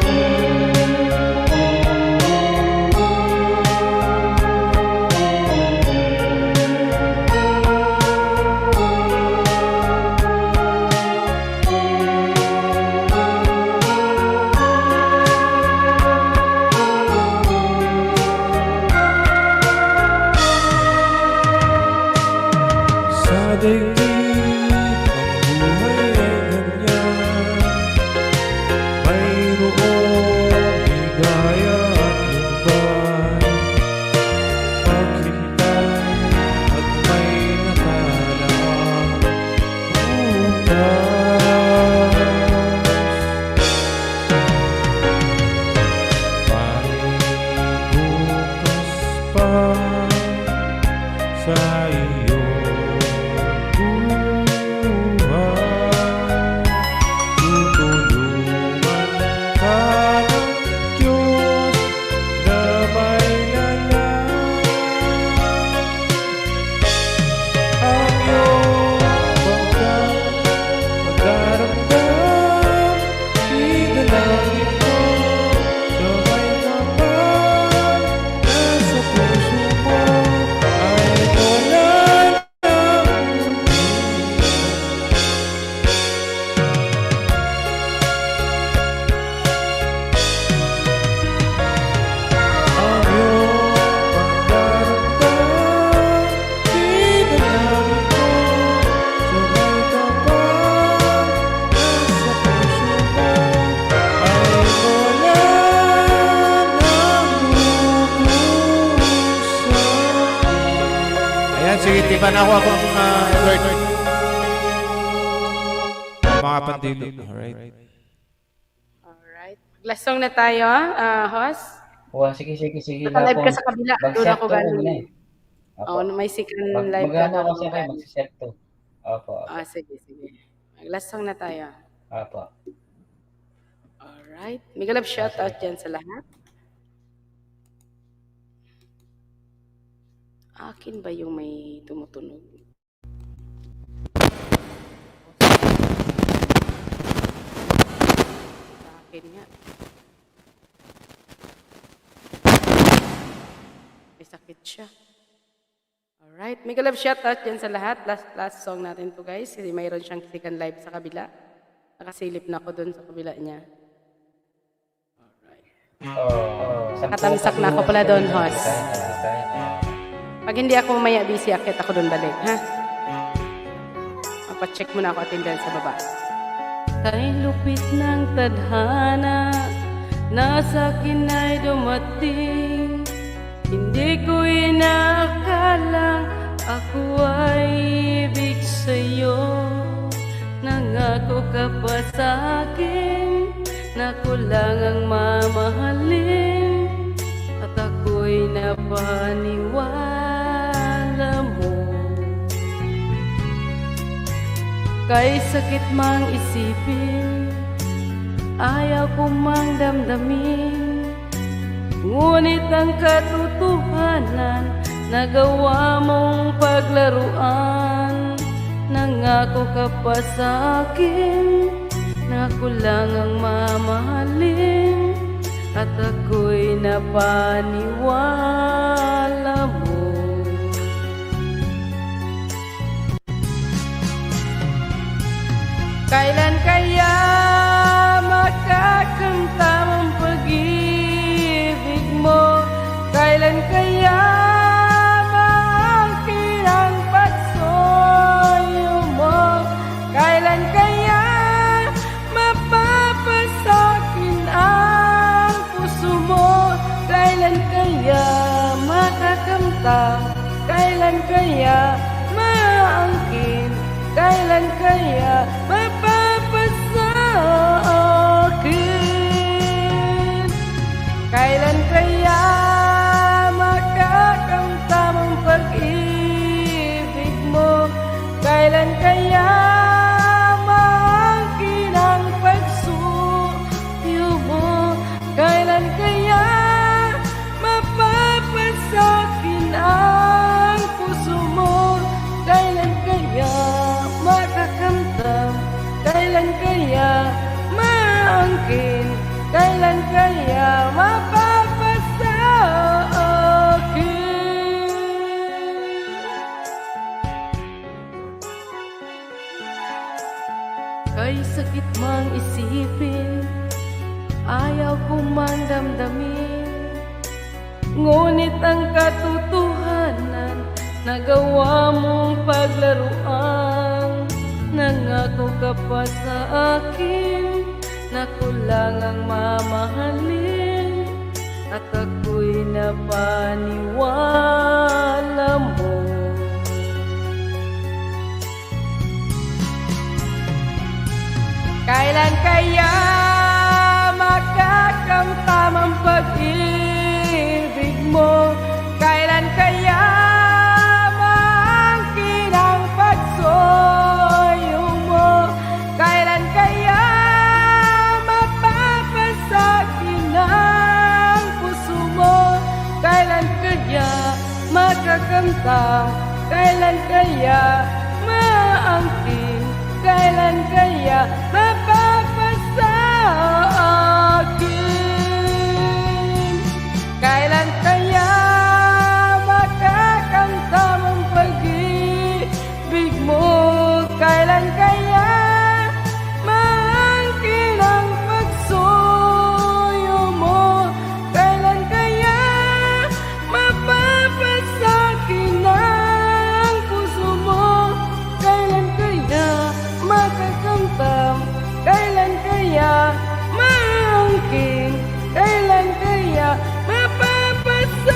Sa daigdig ang buhay ay ganyan, mayroong ligaya at lumbay. Maghintay at may nakalaang bukas. May bukas pa sa iyong buhay. Tutulungan ka ng Diyos na may lalang. Ang iyong pagka-, pagdaramdam, italangin mo sa may kapal. Nasa puso mo ay wala nang Ayan, sige, tipan na ku akung, ah, Edward. Mga pandilo. Alright. Alright. Mag-last song na tayo, ah, host. Wa, sige, sige, sige. Naka-live ka sa kabila. Doon ako galing. Opo. Oo, may second live ka doon. Mag-, mag-ano ako sa kayo, magsi-set two. Opo, opo. Ah, sige, sige. Mag-last song na tayo. Opo. Alright. Mega love shoutout dyan sa lahat. Akin ba yung may tumutunog? Sa akin nga. May sakit siya. Alright. Mega love shout out dyan sa lahat. Last, last song natin to, guys. Kasi mayroon siyang second live sa kabila. Nakasilip na ako dun sa kabila niya. Alright. Nakatamsak na ako pala dun, host. Pag hindi ako mamaya busy, akit ako dun balik, ha? Mapacheck muna ako attendance sa baba. Kay lupit ng tadhana na sa akin ay dumating. Hindi ko inakalang ako ay ibig sa'yo. Nangako ka pa sa akin na ko lang ang mamahalin, at ako'y napaniwala mo. Kay sakit mang isipin, ayaw ko mang damdamin, ngunit ang katotohanan, nagawa mong paglaruan. Nangako ka pa sa akin na ko lang ang mamahalin, at ako'y napaniwala mo. Kailan kaya makakamtam ang pag-ibig mo? Kailan kaya maangkin ang pagsuyo mo? Kailan kaya mapapasakin ang puso mo? Kailan kaya makakamtam? Kailan kaya maangkin? Kailan kaya mapapasakin? Kailan kaya makakamtam ang pag-ibig mo? Kailan kaya maangkin ang pagsuyo mo? Kailan kaya mapapasakin ang puso mo? Kailan kaya makakamtam? Kailan kaya maangkin? Kailan kaya mapapasakin? Kay sakit mang isipin, ayaw ko mang damdamin, ngunit ang katotohanan, nagawa mong paglaruan. Nangako ka pa sa akin na ko lang ang mamahalin, at ako'y napaniwala mo. Kailan kaya makakamtam ang pag-ibig mo? Kailan kaya maangkin ang pagsuyo mo? Kailan kaya mapapasakin ang puso mo? Kailan kaya makakamtam? Kailan kaya maangkin? Kailan kaya mapapasakin? Kailan kaya makakamtam ang pag-ibig mo? Kailan kaya maangkin ang pagsuyo mo? Kailan kaya mapapasakin ang puso mo? Kailan kaya makakamtam? Kailan kaya maangkin? Kailan kaya mapapasakin?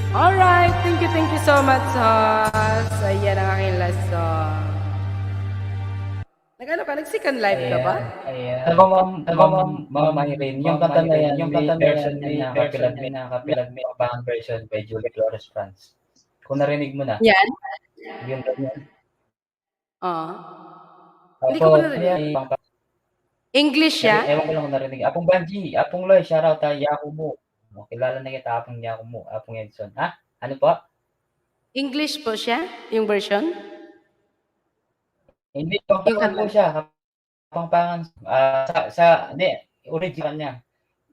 Alright, thank you, thank you so much, host. Ayan ang aking last song. Nag-ano ka? Nag-second live ka ba? Ayan, ayan. Ano ba, ma'am, ano ba, ma'am, Ma'am Irene? Yung kanta na yan, yung kanta na yan, may version na yan, may version na yan, kapilag, may Pampanga version by Julie Flores Franz. Kung narinig mo na. Yan? Yun, yun. Oo. Hindi ko pa narinig. English siya? Ewan ko lang kung narinig. Apung Banji, Apung Loy, shout out, ha, Yakumo. O, kilala na kita, Apung Yakumo, Apung Edson. Ha? Ano po? English po siya, yung version? Hindi, Kapampangan po siya. Kapampangan. Ah, sa, sa, hindi. original niya.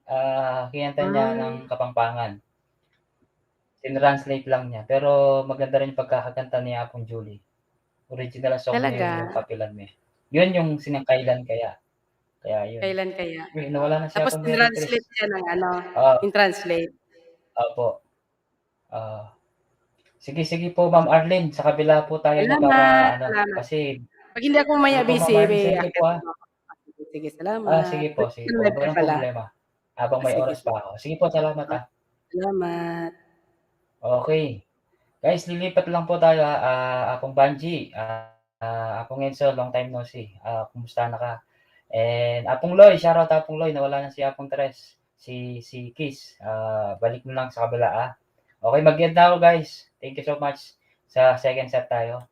Ah, kinanta niya ng Kapampangan. Tinranslate lang niya. Pero maganda rin yung pagkakanta ni Apong Julie. Original song niya. Talaga? Yung Kapilan Me. Yun yung sinang Kailan Kaya. Kaya yun. Kailan Kaya? Uy, nawala na si Apong Mary Tres. Tapos tinranslate niya ng ano, Oo. Tinranslate. Opo. Ah. Sige, sige po, Ma'am Arlene. Sa kabila po tayo na para, ano, kasi... Pag hindi ako mamaya busy, sige po, ah. Sige, salamat. Ah, sige po, sige po. Walang problema. Habang may oras pa ako. Sige po, salamat, ah. Salamat. Okay. Guys, lilipat lang po tayo, ah. Ah, Apong Banji, ah, ah, Apong Enzo, long time no see. Ah, kumusta na ka? And Apong Loy, shoutout Apong Loy, nawala na si Apong Tres, si, si Kiss. Ah, balik mo lang sa kabila, ah. Okay, mag-end na ako, guys. Thank you so much. Sa second set tayo.